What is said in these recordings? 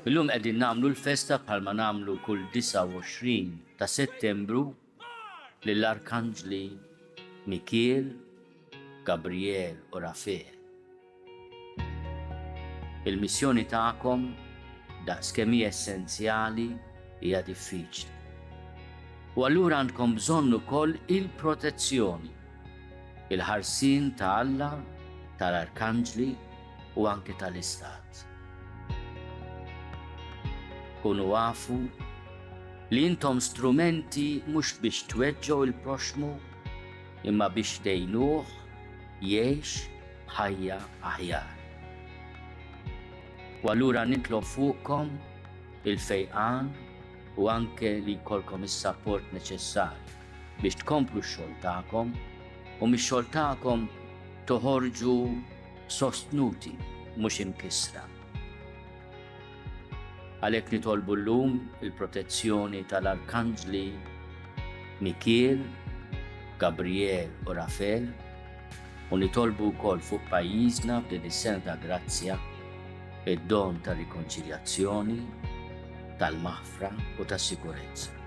Illum qegħdin nagħmlu l-festa bħalma nagħmlu kull 29 ta' Settembru lill-Arkanġli Mikiel, Gabriel u Rafel. Il-missjoni tagħkom, daqskemm hi essenzjali, hija diffiċli. U allura għandkom bżonn ukoll il-protezzjoni, il-ħarsien ta' Alla, tal-arkanġli u anke tal-Istat. Kunu afu li intom strumenti mhux biex tweġġgħu l-proxxmu imma biex tgħinuh jgħix ħajja aħjar. U allura nitlob fuqkom il-fejqan u anke li jkollkom is-sapport neċessarju biex tkomplu x-xogħol tagħkom u mix-xogħol tagħkom toħorġu sostnuti mhux imkissra. Għalhekk nitolbu llum il-protezzjoni tal-Arkanġli Mikiel, Gabriel u Rafel u nitolbu wkoll fuq pajjiżna f'din is-sena ta' grazzja id-don tar-rikonċiljazzjoni, tal-maħfra u tas-sikurezza.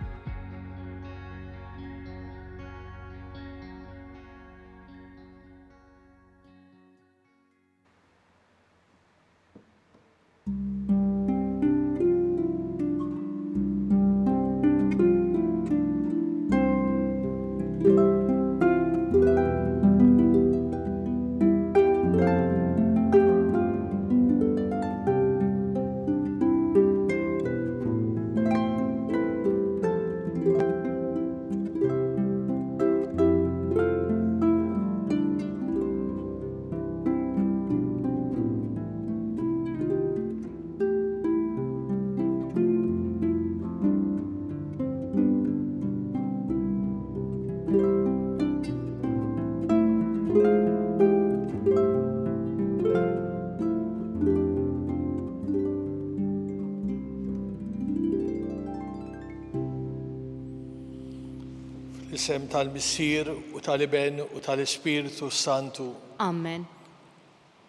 Fl-isem tal-Missier u tal-Iben u tal-Ispirtu s-Santu. Amen.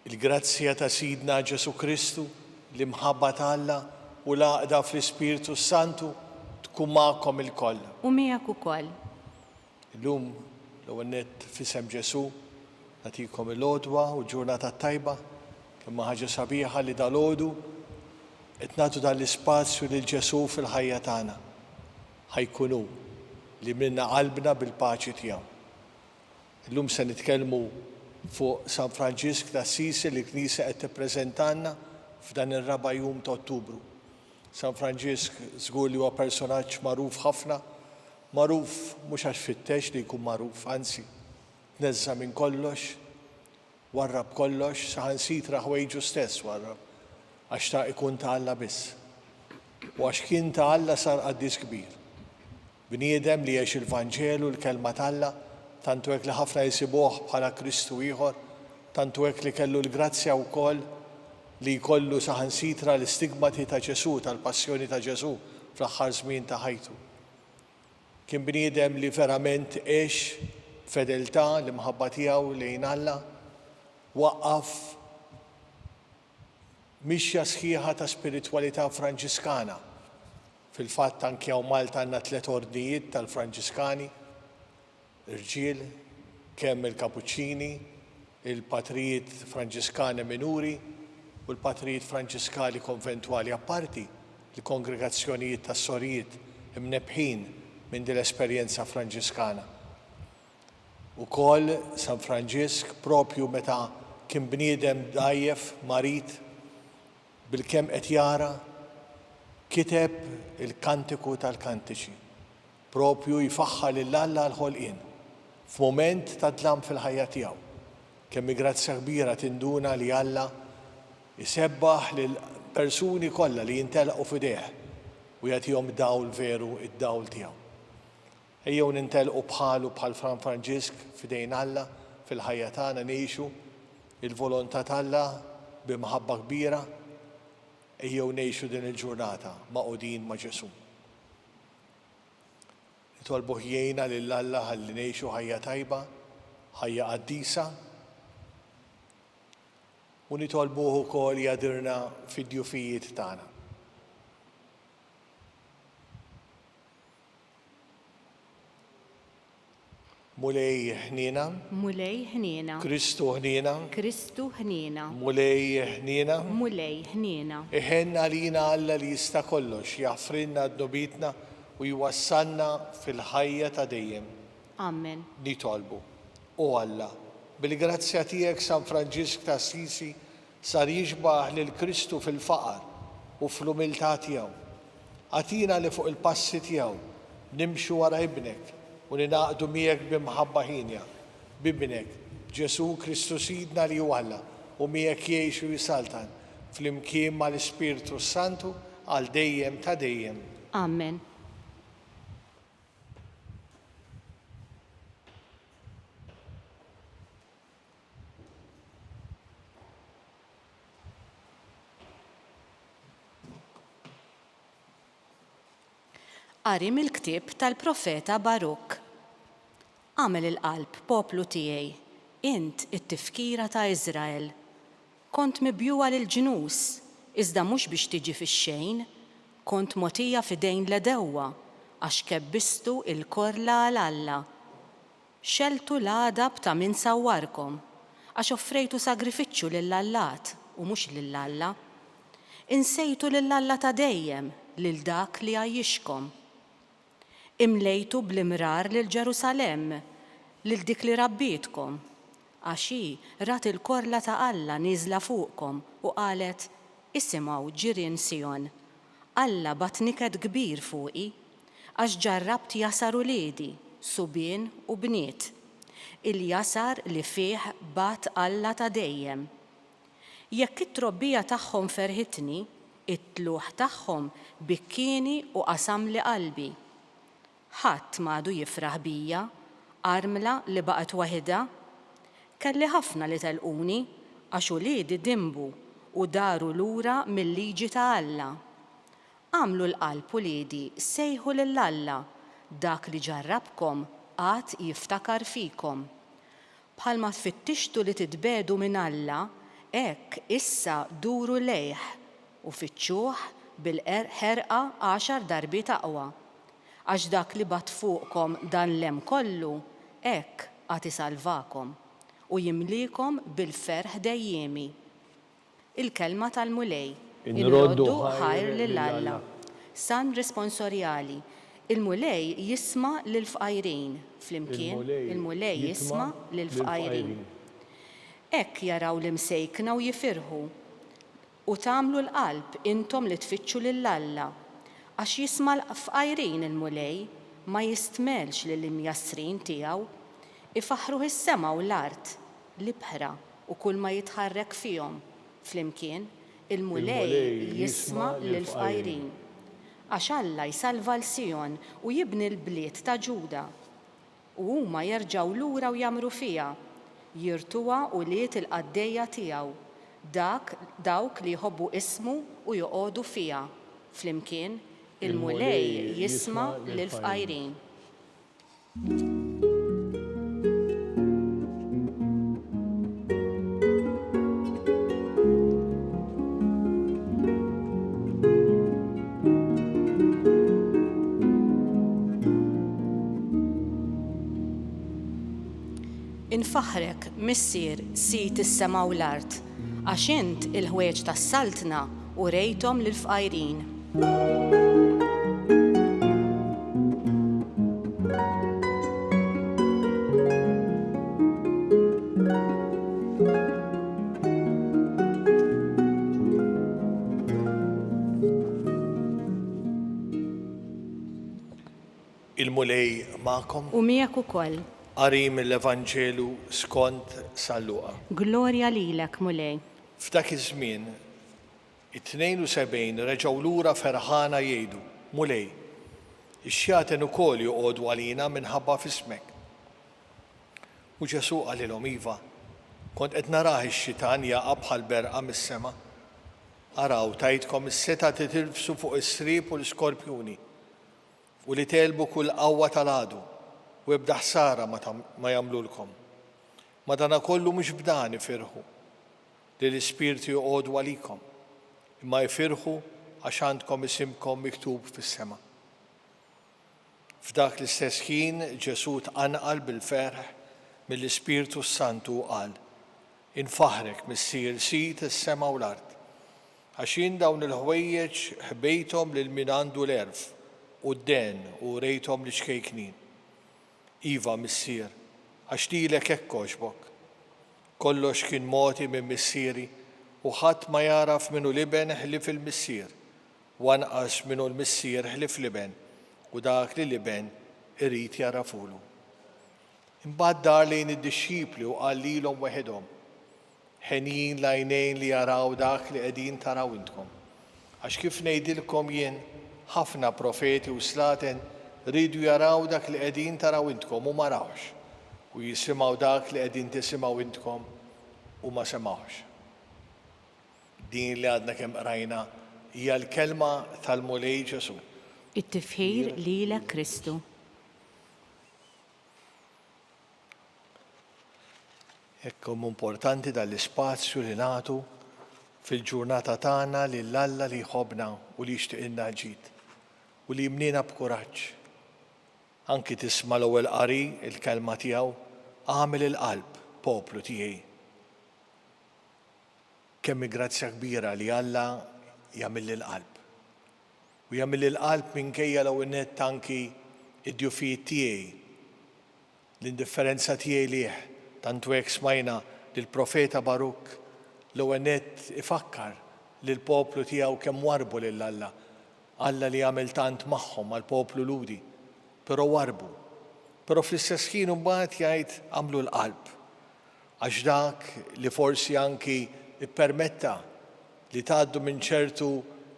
Il-grazzja ta' Sidna Ġesù Kristu, l-imħabba ta' Alla u l-għaqda fl-Ispirtu s-Santu tkun magħkom ilkoll. U miegħek ukoll. Illum, l-ewwel nett f'isem Ġesù, nagħtikom il-għodwa u l-ġurnata t-tajba. Kemm hi ħaġa sabiħa li dalgħodu qed nagħtu dan l-ispazju lil Ġesù fil-ħajja tagħna. Ħa jkun hu li jimlilna qalbna bil-paċi tiegħu. Illum se nitkellmu fuq San Franġisk t'Assisi li l-Knisja qed tippreżentalna f'dan ir-raba' jum ta' Ottubru. San Franġisk żgur li huwa personaġġ magħruf ħafna, magħruf mhux għax fittex li jkun magħruf, anzi, tneżża' minn kollox, warrab kollox, saħansitra ħwejġu stess warrab, għax xtaq ikun ta' Alla biss. U għax kien ta' Alla sar qaddis kbir. Bniedem li għex il-Vanġelu, l-Kelma t'Alla, tant hu hekk li ħafna jsibuh bħala Kristu ieħor, tant hu hekk li kellu l-grazzja wkoll li jkollu saħansitra l-istigmati ta' Ġesù, tal-passjoni ta' Ġesù fl-aħħar żmien ta' ħajtu. Kien bniedem li verament għex b'fedeltà l-imħabba tiegħu lejn Alla, waqqaf mixja sħiħa ta' spiritwalità Franġiskana. Fil-fatt anki hawn Malta għandna tlett ordnijiet tal-Franġiskani, rġiel, kemm il-Kapuċċini, il-Patrijiet Franġiskani Minuri u l-Patrijiet Franġiskali Konventwali apparti l-kongregazzjonijiet tas-sorijiet imnebbħin minn din l-esperjenza Franġiskana. Ukoll San Franġisk propju meta kien bniedem dgħajjef, marid, bilkemm qed jara, kiteb il-Kantiku tal-Kantiċi, propju jfaħħar lil Alla għall-ħolqien, f'mument ta' dlam fil-ħajja tiegħu. Kemm hi grazzja kbira tinduna li Alla jsebbaħ lill-persuni kollha li jintelqu f'idejh u jagħtihom dawl veru, id-dawl tiegħu. Ejjew nintelqu bħalu bħal Fran Franġisk f'idejn Alla fil-ħajja tagħna ngħixu il-volontà t'Alla bi mħabba kbira. Ejjew ngħixu din il-ġurnata magħqudin ma' Ġesù. Nitolbuh jgħinna lil Alla ħalli ngħixu ħajja tajba, ħajja qaddisa. U nitolbuh ukoll jagħdirna fid-djufijiet tagħna. Mulej ħniena. Mulej ħniena. Kristu ħniena. Kristu ħniena. Mulej ħniena. Mulej ħniena. Iħenn għalina Alla li jista' kollox, jaħfrilna dnubietna u jwassalna fil-ħajja ta' dejjem. Amen. Nitolbu. O Alla, bil-grazzja tiegħek San Franġisk ta' Assisi sar jixbah lil Kristu fil-faqar u fl-umiltà tiegħu. Agħtina li fuq il-passi tiegħu nimxu wara Ibnek u ningħaqdu miegħek bi mħabba hienja, b'Ibnek, Ġesù Kristu Sidna li hu Alla u miegħek jgħix u jsaltan flimkien mal-Ispirtu s-Santu għal dejjem ta' dejjem. Amen. Qari mill-ktieb tal-profeta Baruk. Agħmel il-qalb, poplu tiegħi, int it-tifkira ta' Iżrael. Kont mibjugħa lill-ġnus, iżda mhux biex tiġi fix-xejn, kont mogħtija f'idejn l-għedewwa, għax kebbistu l-korla għal Alla. Xegħltu l-għadab ta' min sawwarkom, għax offrejtu sagrifiċċju lill-allat u mhux lil Alla. Insejtu lil Alla ta' dejjem, lil dak li għajjixkom. Imlejtu bl-imrar lil Ġerusalemm, lil dik li rabbietkom, għax hi rat il-korla ta' Alla nieżla fuqkom u qalet, Isimgħu, ġirien Sijon, Alla bagħat niket kbir fuqi, Għax ġarrabt jasar uliedi, subien u bniet, il-jasar li fih bagħat Alla ta' dejjem. Jekk it-trobbija tagħhom ferrħitni, it-tlugħ tagħhom bikkieni u qasamli qalbi. Ħadd m'għadu jifraħ bija, armla li baqgħet waħidha. Kelli ħafna li telquni, għax uliedi dinbu u daru lura mil-liġi ta' Alla. Agħmlu l-qalb, uliedi, sejħu lil Alla, dak li ġarrabkom għad jiftakar fikom. Bħalma tfittixtu li titbiegħdu minn Alla, hekk issa duru lejh u fittxuh bil-ħerqa għaxar darbiet aqwa. Għax dak li bagħat fuqkom dan l-hemm kollu, hekk għad isalvakom, u jimliekom bil-ferħ dejjiemi. Il-Kelma tal-Mulej. Inroddu ħajr lil Alla. Salm Responsorjali Il-Mulej jisma' lill-fqajrin, flimkien, il-Mulej jisma' lill-fqajrin. Hekk jaraw l-imsejkna u jifirħu, u tagħmlu l-qalb intom li tfittxu lil Alla. Għax jisma' l-fqajrin il-Mulej, ma jistmellx lill-imjassrin tiegħu. Ifaħħruh is-sema u l-art, l-ibħra u kulma jitħarrek fihom, flimkien, il-Mulej jisma' lill-fqajrin. Għax Alla jsalva 'l Sijon u jibni l-bliet ta' Ġuda. U huma jerġgħu lura u jgħammru fiha, jirtuha ulied il-qaddejja tiegħu, dak, dawk li jħobbu ismu u joqogħdu fiha, flimkien, il-Mulej jisma' lill-fqajrin. Infaħħrek, Missier, Sid is-sema u l-art, għax int il-ħwejjeġ tas-saltna urejthom lill-fqajrin. Il-Mulej magħkom. U miegħek ukoll. Qari mill-Evanġelu skont San Luqa. Glorja lilek, Mulej. F'dak iż-żmien, It-72 reġgħu lura ferħana jgħidu, Mulej, ix-xjaten ukoll joqogħdu għalina minħabba f'ismek. U Ġesù qalilhom, Iva, kont qed narah ix-xitan jaqa' bħal berqa mis-sema. Araw, tajtkom is-setgħa titirfsu fuq is-sriep u l-iskorpjuni, u li tegħlbu kull qawwa tal-għadu, u ebda ħsara ma jagħmlulkom. Madankollu mhux b'dan ifirħu. li l-ispirti joqogħdu għalikom, imma ifirħu għax għandkom isimkom miktub fis-sema. F'dak l-istess ħin Ġesù tqanqal bil-ferħ mill-Ispirtu s-Santu u qal, Infaħħrek, Missier, Sid is-sema u l-art, għax jien dawn il-ħwejjeġ ħbejthom lil min għandu l-għerf u d-dehen u urejthom liċ-ċkejknin. Iva, Missier, għax lilek hekk għoġbok. Kollox kien mogħti minn Missieri, u ħadd ma jagħraf min hu l-Iben ħlief il-Missier, u anqas min hu l-Missier ħlief l-Iben, u dak li l-Iben irid jagħrafhulu. Imbagħad dar lejn id-dixxipli u qal lilhom weħidhom, Henjin l-għajnejn li jaraw dak li qegħdin taraw intkom. Għax kif ngħidilkom jien, ħafna profeti u slaten riedu jaraw dak li qegħdin taraw intkom u ma rawhx, u jisimgħu dak li qegħdin tisimgħu intkom u ma semgħuhx. Din li għadna kemm qrajna hija l-kelma tal-Mulej Ġesù. It-tifħir lilek Kristu. Hekk hu importanti dan l-ispazju li nagħtu fil-ġurnata tagħna lil Alla li jħobbna u li jixtieqilna l-ġid u li jimliena b'kuraġġ. Anki tisma' l-ewwel qari il-kelma tiegħu, Agħmel il-qalb, poplu tiegħi. Kemm hi grazzja kbira li Alla jagħmilli l-qalb. U jagħmilli l-qalb minkejja l-ewwel nett anki d-djufijiet tiegħi, l-indifferenza tiegħi lih, tant hu hekk smajna lill-profeta Baruk l-ewwel nett ifakkar lill-poplu tiegħu kemm warrbu lil Alla, Alla li għamel tant magħhom, mal-poplu Lhudi, però warrbu. Però fl-istess ħin imbagħad jgħid agħmlu l-qalb, għax dak li forsi anki ppermetta li tgħaddu minn ċertu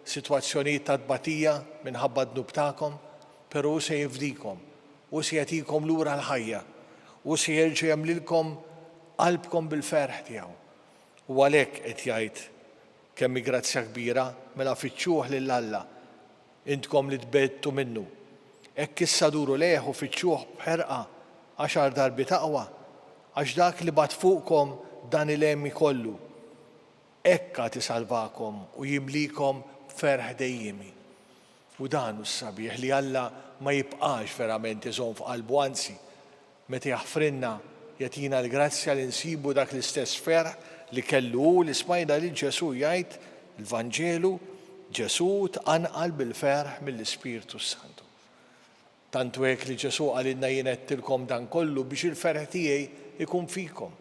sitwazzjonijiet ta' tbatija minħabba d-dnub tagħkom, però hu se jifdikom, hu se jagħtikom lura l-ħajja, hu se jerġa' jagħmlilkom qalbkom bil-ferħ tiegħu. U għalhekk qed jgħid, Kemm hi grazzja kbira, mela fittxuh lil Alla, intkom li tbegħdtu minnu. Hekk issa duru lejh u fittxuh b'ħerqa għaxar darbiet aqwa, għax dak li bagħat fuqkom dan il-għemi kollu, Hekk għad isalvakom u jimlikom b'ferħ dejjiemi. U dan hu s-sabiħ, li Alla ma jibqax verament iżomm f'qalbu, anzi, meta jaħfrilna, jagħtina l-grazzja li nsibu dak l-istess ferħ li kellu hu li smajna lil Ġesù jgħid, il-Vanġelu, Ġesù tqanqal bil-ferħ mill-Ispirtu s-Santu. Tant hu hekk li Ġesù qalilna jien għedtilkom dan kollu biex il-ferħ tiegħi jkun fikom.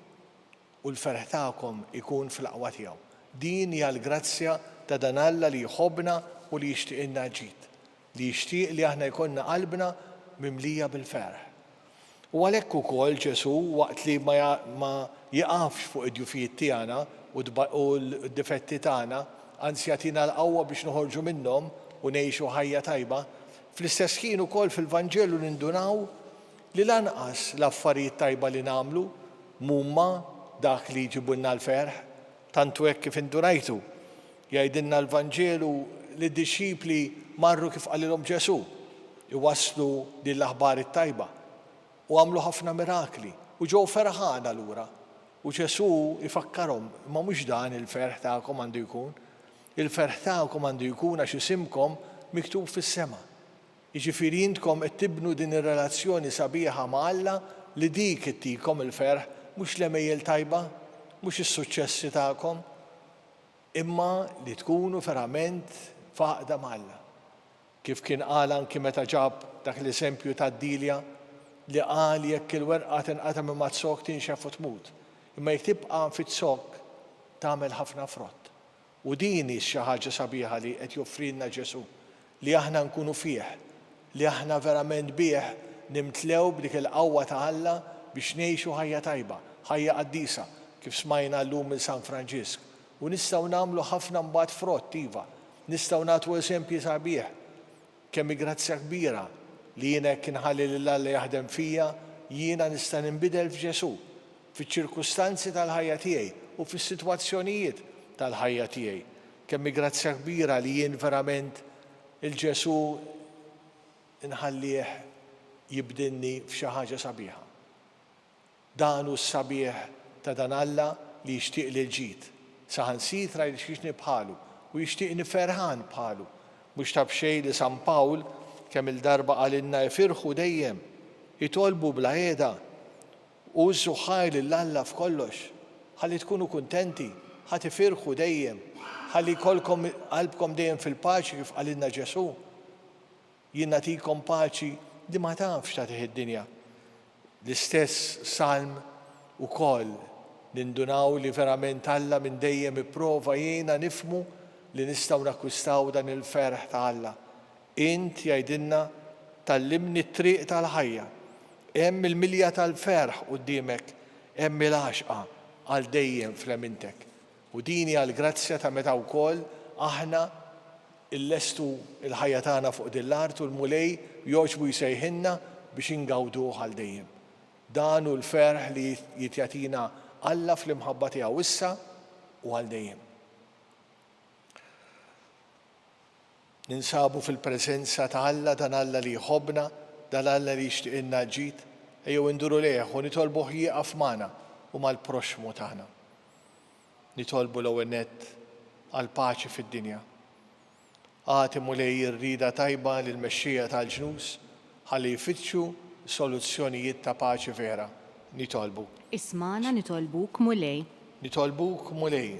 U l-ferħ tagħkom ikun fl-aqwa tiegħu. Din hija l-grazzja ta' dan Alla li jħobbna u li jixtieqilna l-ġid, li jixtieq li aħna jkollna qalbna mimlija bil-ferħ. U għalhekk ukoll Ġesù waqt li ma ma jiqafx fuq id-djufijiet tiegħna u d-difetti tagħna, anzi jagħtina l-qawwa biex noħorġu minnhom u ngħixu ħajja tajba, fl-istess ħin ukoll fil-Vanġelu nindunaw li lanqas l-affarijiet tajba li nagħmlu M'huma dak li jġibulna l-ferħ, tant hu hekk kif indunajtu. Jgħidilna l-Vanġelu li d-dixxipli marru kif qalilhom Ġesù, iwasslu din l-aħbar it-tajba, u għamlu ħafna mirakli, u ġew ferħana lura. U Ġesù jfakkarhom, imma mhux dan il-ferħ tagħkom għandu jkun. Il-ferħ tagħkom għandu jkun għax isimkom miktub fis-sema. Jiġifieri intkom qed tibnu din ir-relazzjoni sabiħa ma' Alla li dik ittikom il-ferħ, mhux l-għemejjel tajba, mhux is-suċċessi tagħkom, imma li tkunu verament f'għaqda ma' Alla. Kif kien qal anki meta ġab dak l-eżempju tad-dielja li qal jekk il-werqa tinqata' minn maz-zokk tinxef u tmut, imma jekk tibqa' fiz-zokk tagħmel ħafna frott. U din hi xi ħaġa sabiħa li qed joffrilna Ġesù, li aħna nkunu fih, li aħna verament bih nimtlew b'dik il-qawwa ta' Alla biex ngħixu ħajja tajba, ħajja qaddisa, kif smajna llum minn San Franġisk. U nistgħu nagħmlu ħafna mbagħad frott, iva, nistgħu nagħtu eżempji sabiħ. Kemm hi grazzja kbira li jiena jekk inħalli lil Alla jaħdem fija, jiena nista' ninbidel f'Ġesù, fiċ-ċirkustanzi tal-ħajja tiegħi u fis-sitwazzjonijiet tal-ħajja tiegħi. Kemm hi grazzja kbira li jien verament 'il Ġesù nħallih jibdilni f'xi ħaġa sabiħa. Dan hu s-sabiħ ta' dan Alla li jixtieqli l-ġid. Saħansitra jixtieqni bħalu u jixtieqni ferħan bħalu. Mhux ta' b'xejn li San Pawl. kemm-il darba qalilna ifirħu dejjem, itolbu bla heda, u għożżu ħajr lil Alla f'kollox, ħalli tkunu kuntenti, ħa tifirħu dejjem, ħalli jkollkom qalbkom dejjem fil-paċi kif qalilna Ġesù. Jien nagħtikom paċi li ma tafx tagħtih id-dinja. L-istess salm ukoll nindunaw li verament Alla minn dejjem ipprova jgħinna nifhmu li nistgħu nakkwistaw dan il-ferħ ta' Alla. Int, jgħidilna, tgħallimni t-triq tal-ħajja. Hemm il-milja tal-ferħ quddiemek, hemm il-għaxqa għal dejjem f'lemintek. U din hija l-grazzja ta' meta wkoll aħna llestu l-ħajja tagħna fuq din l-art u l-Mulej jogħġbu jsejħilna biex ingawduh għal dejjem. Dan hu l-ferħ li jitjagħtina Alla fl-imħabba tiegħu issa u għal dejjem. Ninsabu fil-preżenza ta' Alla, dan Alla li jħobbna, dan Alla li jixtiqilna l-ġid. Ejjew induru lejh u nitolbuh jieqaf magħna u mal-proxxmu tagħna. Nitolbu l-ewwel nett għall-paċi fid-dinja. Agħti Mulej ir-rieda tajba lill-mexxejja tal-ġnus ħalli jfittxu soluzzjonijiet ta' paċi vera. Nitolbu. Ismagħna nitolbuk Mulej. Nitolbuk Mulej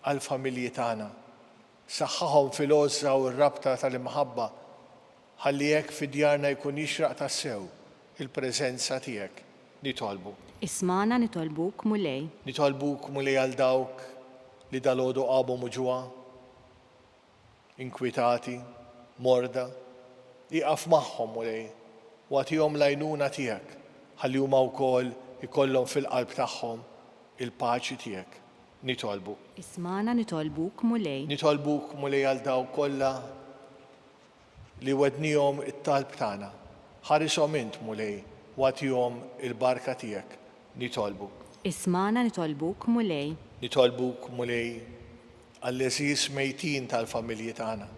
għall-familji tagħna. Saħħaħhom fil-għożża u r-rabta tal-imħabba Ħalli hekk fi djarna jkun jixraq tassew il-preżenza tiegħek. Nitolbu. Ismagħna nitolbuk, Mulej. Nitolbuk, Mulej għal dawk li dalgħodu qamu muġugħa, inkwietati, morda. Ieqaf magħhom, Mulej, u agħtihom l-għajnuna tiegħek ħalli huma wkoll ikollhom fil-qalb tagħhom il-paċi tiegħek. Nitolbu. Ismagħna nitolbuk, Mulej. Nitolbuk, Mulej għal dawk kollha li wegħdniehom it-talb tagħna. Ħarishom int, Mulej, u agħtihom il-barka tiegħek. Nitolbu. Ismagħna nitolbuk, Mulej. Nitolbuk, Mulej, għall-għeżież mejtin tal-familji tagħna.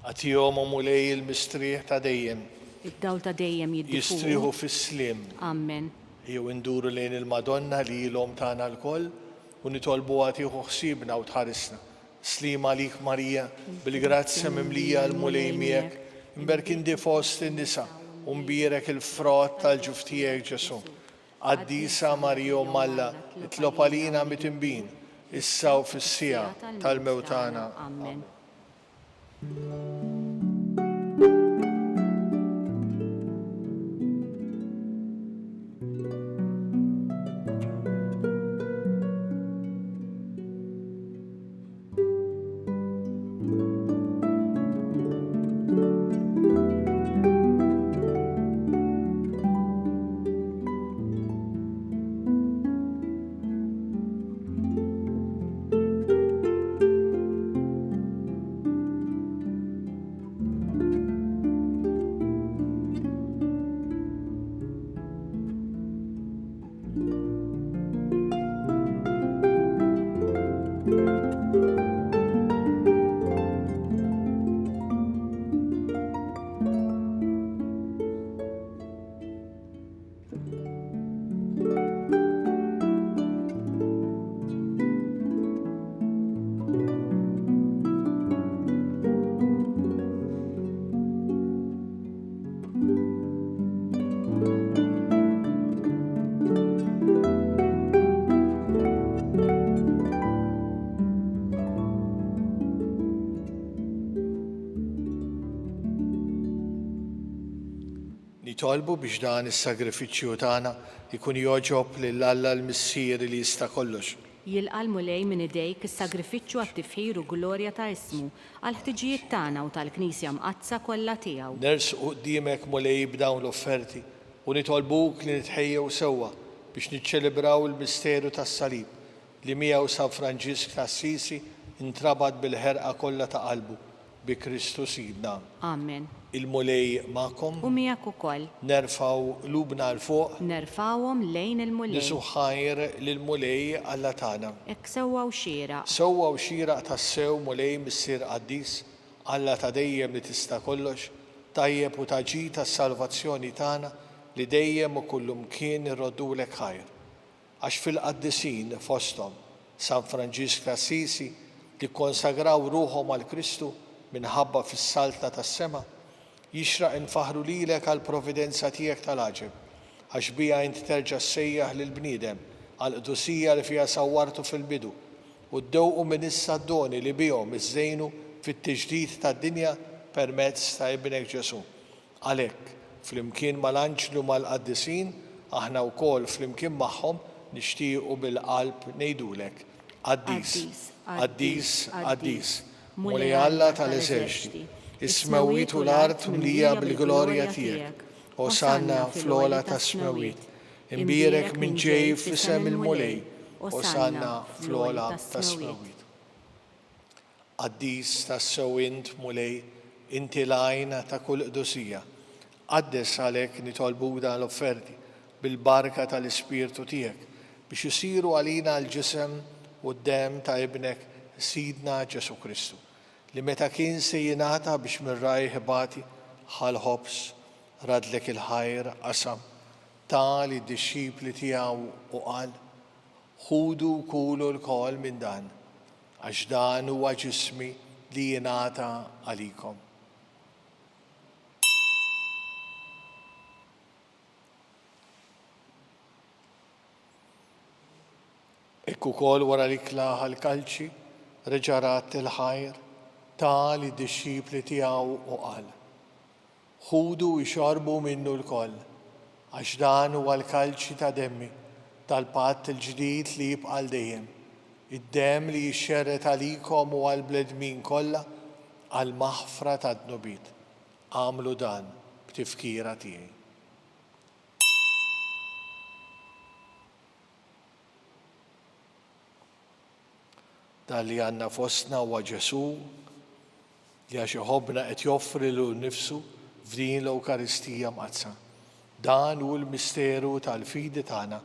Agħtihom, o Mulej, il-mistrieħ ta' dejjem. Id-dawl ta' dejjem jiddi fuqu. Jistrieħu fis-sliem. Ammen. Ejjew induru lejn il-Madonna li hi l-Omm tagħna lkoll u nitolbuha tieħu ħsiebna u tħarisna. Sliem għalik Marija, bil-grazzja mimlija l-Mulej miegħek, imberk inti fost in-nisa u mbierek il-frott tal-ġuf tiegħek Ġesù. Qaddisa Marija Omm Alla, itlob għalina mitinbin, issa u fis-siegħa tal-mewt tagħna. Ammen. Nitolbu biex dan is-sagrifiċċju tagħna jkun jogħġob lil Alla l-Missier li jista' kollox. Jilqa' l-Mulej minn idejk is-sagrifiċċju għat-tifħir u glorja ta' ismu, għall-ħtiġijiet tagħna u tal-Knisja Mqaddsa kollha tiegħu. Nersqu quddiemek, Mulej, b'dawn l-offerti u nitolbuk li nitħejjew sewwa biex niċċelebraw il-misteru tas-Salib li miegħu San Franġisk ta' Assisi ntrabat bil-ħerqa kollha ta' qalbu Bi Kristu Sidna. Amen. Il-Mulej magħkom. U miegħek ukoll. Nerfgħu qlubna 'l fuq. Nerfgħuhom lejn il-Mulej. Niżu ħajr lill-Mulej Alla tagħna. Hekk sewwa u xieraq. Sewwa u xieraq tassew, Mulej, Missier qaddis, Alla ta' dejjem li tista' kollox, tajjeb u ta' ġid għas-salvazzjoni tagħna li dejjem u kullumkien irroddulek ħajr. Għax fil-qaddisin fosthom. San Franġisk t'Assisi, li kkonsagraw ruħhom għal Kristu minħabba fis-Saltna tas-Sema, jixraq infaħħru lilek għall-providenza tiegħek tal-għaġeb, għax biha int terġa' ssejjaħ lill-bniedem għall-qdusija li fiha sawwartu fil-bidu, u ddewqu minn issa d-doni li bihom iżżejnu fit-tiġdid tad-dinja permezz ta' Ibnek Ġesù. Għalhekk, flimkien mal-anġli u mal-qaddisin, aħna wkoll flimkien magħhom nixtiequ bil-qalb ngħidulek, Qaddis, qaddis, qaddis, Mulej Alla tal-eżerċti, is-smewwiet u l-art mlija bil-glorja tiegħek. Osanna fl-ogħla tas-smewwiet. Imbierek min ġej f'isem il-Mulej, Osanna fl-ogħla tas-smewwiet. Qaddis tassew int, Mulej, inti l-għajn ta' kull qdusija. Qaddes għalhekk nitolbuk dan l-offerti bil-barka tal-Ispirtu tiegħek, biex isiru għalina l-ġisem u d-demm ta' Ibnek, Sidna Ġesù Kristu, li meta kien se jingħata biex minn rajh ibati, ħa l-ħobż, raddlek il-ħajr, qasam, ta lid-dixxipli tiegħu u qal, Ħudu u kulu lkoll minn dan, Għax dan huwa ġismi li jingħata għalikom. Hekk ukoll wara l-ikla ħa l-kalċi, reġa' radd il-ħajr, ta lid-dixxipli tiegħu u qal, Ħudu u ixorbu minnu lkoll, għax dan huwa l-kalċi ta' demmi, tal-patt il-ġdid li jibqa' għal dejjem, id-demm li jixxerred għalikom u għall-bnedmin kollha għall-maħfra tad-dnubiet. Agħmlu dan b'tifkira tiegħi. Dan li għandna fostna huwa Ġesù, li għax iħobbna qed joffri lilu nnifsu f'din l-Ewkaristija Mqaddsa. Dan hu l-misteru tal-fidi tagħna.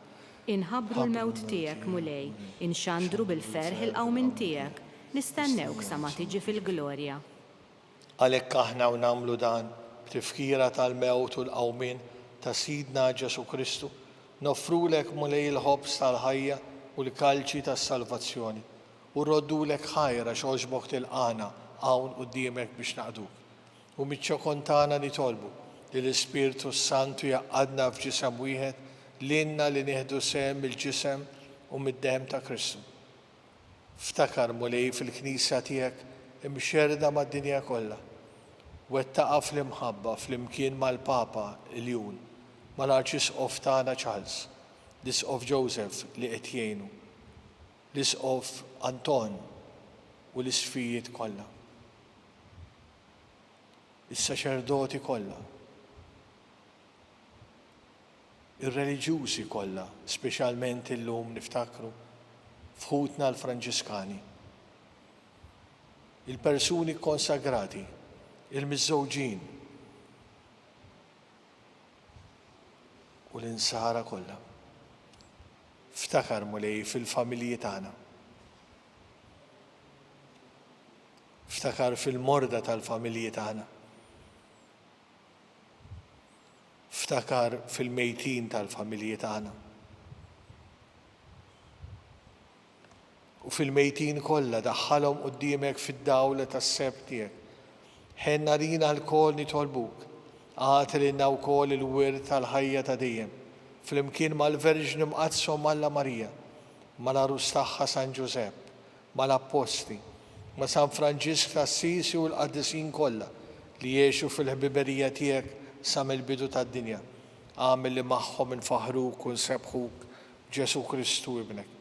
Inħabbru l-mewt tiegħek, Mulej, inxandru bil-ferħ il-qawmien tiegħek, nistennewk sa ma tiġi fil-glorja. Għalhekk aħna u nagħmlu dan b'tifkira tal-mewt u l-qawmien ta' Sidna Ġesù Kristu, noffrulek, Mulej, il-ħobż tal-ħajja u l-kalċi tas-salvazzjoni, U rroddulek ħajr għax għoġbok tilqagħna hawn quddiemek biex naqduk. U miċ-ċokon tagħna nitolbu li l-Ispirtu s-Santu jgħaqqadna f'ġisem wieħed lilna li nieħdu sehem mill-ġisem u mid-demm ta' Kristu. Ftakar, Mulej, fil-Knisja tiegħek imxerrda mad-dinja kollha. Wettaqha fl-imħabba flimkien mal-Papa Ljun, mal-Arċisqof tagħna Charles, l-Isqof Joseph li qed jgħinu, l-Isqof Anton u l-Isqfijiet kollha, is-saċerdoti kollha, ir-reliġjużi kollha, speċjalment illum niftakru f'ħutna l-Franġiskani, il-persuni kkonsagrati, il-miżżewġin u l-insara kollha. Ftakar, Mulej, fil-familji tagħna. Ftakar fil-morda tal-familji tagħna. Ftakar fil-mejtin tal-familji tagħna. U fil-mejtin kollha daħħalhom quddiemek fid-dawl tas-sebħ tiegħek. Ħenn għalina lkoll nitolbuk, agħti lilna wkoll il-wirt tal-ħajja ta' dejjem, flimkien mal-Verġni Mqaddsa Omm Alla Marija, mal-Għarus tagħha San Ġużepp, mal-Appostli, ma' San Franġisk t'Assisi u l-qaddisin kollha li għexu fil-ħbiberija tiegħek sa mill-bidu tad-dinja. Agħmel li magħhom infaħħruk u nsebbħuk b'Ġesù Kristu Ibnek.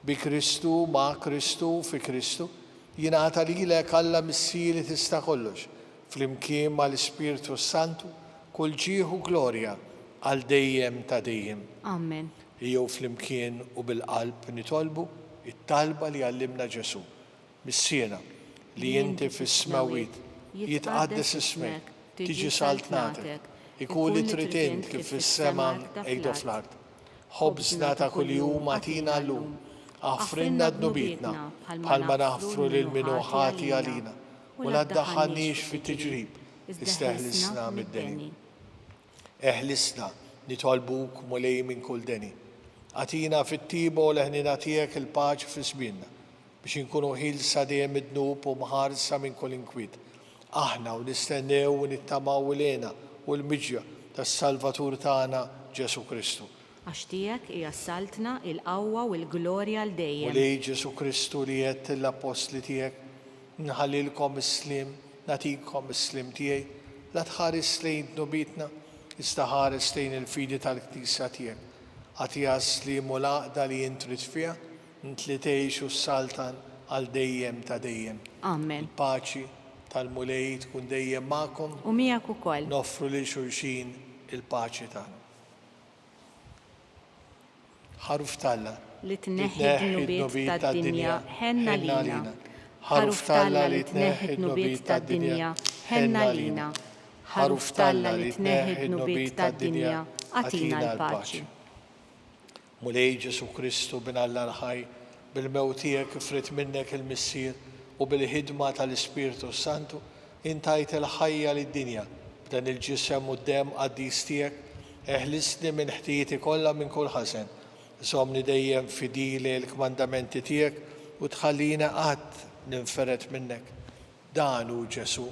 Bi Kristu, ma' Kristu, fi Kristu, jingħata lilek Alla Missier li tista' kollox, flimkien ma' l-Ispirtu s-Santu, kull ġieħ u glorja għal dejjem ta' dejjem. Amen. Ejjew flimkien u bil-qalb nitolbu t-talba li għallimna Ġesù. Missierna, li inti fis-smewwiet, jitqaddes ismek, tiġi saltnatek, ikun li trid int kif fis-sema hekk fl-art. Ħobżna ta' kuljum agħtina llum. Aħfrilna dnubietna, bħalma naħfru lil min hu ħati għalina, u la ddaħħalniex fit-tiġrib, iżda eħlisna mid-deni. Eħlisna, nitolbuk, Mulej, minn kull deni. Agħtina fit-tiba u l-ħniena tiegħek il-paċi fi żmienna, biex inkunu ħielsa dejjem mid-dnub u mħarsa minn kull inkwiet. Aħna u nistennew u nittamaw l-hena u l-miġja tas-Salvatur tagħna Ġesù Kristu. Għax tiegħek hija s-saltna, il-qawwa u l-glorja għal dejjem. Mulej Ġesù Kristu li għedt lill-appostli tiegħek, Inħallilkom is-sliem, nagħtikom is-sliem tiegħi, la tħares lejn dnubietna, iżda ħares lejn il-fidi tal-Knisja tiegħek. Agħtiha s-sliem u l-għaqda li int trid fiha, int li tgħix u ssaltan għal dejjem ta' dejjem. Amen. Il-paċi tal-Mulej tkun dejjem magħkom. U miegħek ukoll. Noffru lil xulxin il-paċi tagħna. Ħaruf t'Alla. Li tneħħi d-dnubiet tad-dinja, ħenn għalina. Ħaruf t'Alla li tneħħi d-dnubiet tad-dinja, ħenn għalina. Ħaruf t'Alla li tneħħi d-dnubiet tad-dinja, agħtina l-paċi. Mulej Ġesù Kristu, Bin Alla l-ħaj, bil-mewt tiegħek ifridt minnek il-Missier u bil-ħidma tal-Ispirtu s-Santu, int tajt il-ħajja lid-dinja. B'dan il-Ġisem u d-Demm qaddis tiegħek, eħlisni minn ħtijieti kollha minn kull ħażen. Żommni dejjem fidili l-kmandamenti tiegħek u tħallini qatt ninfered minnek. Dan hu Ġesù,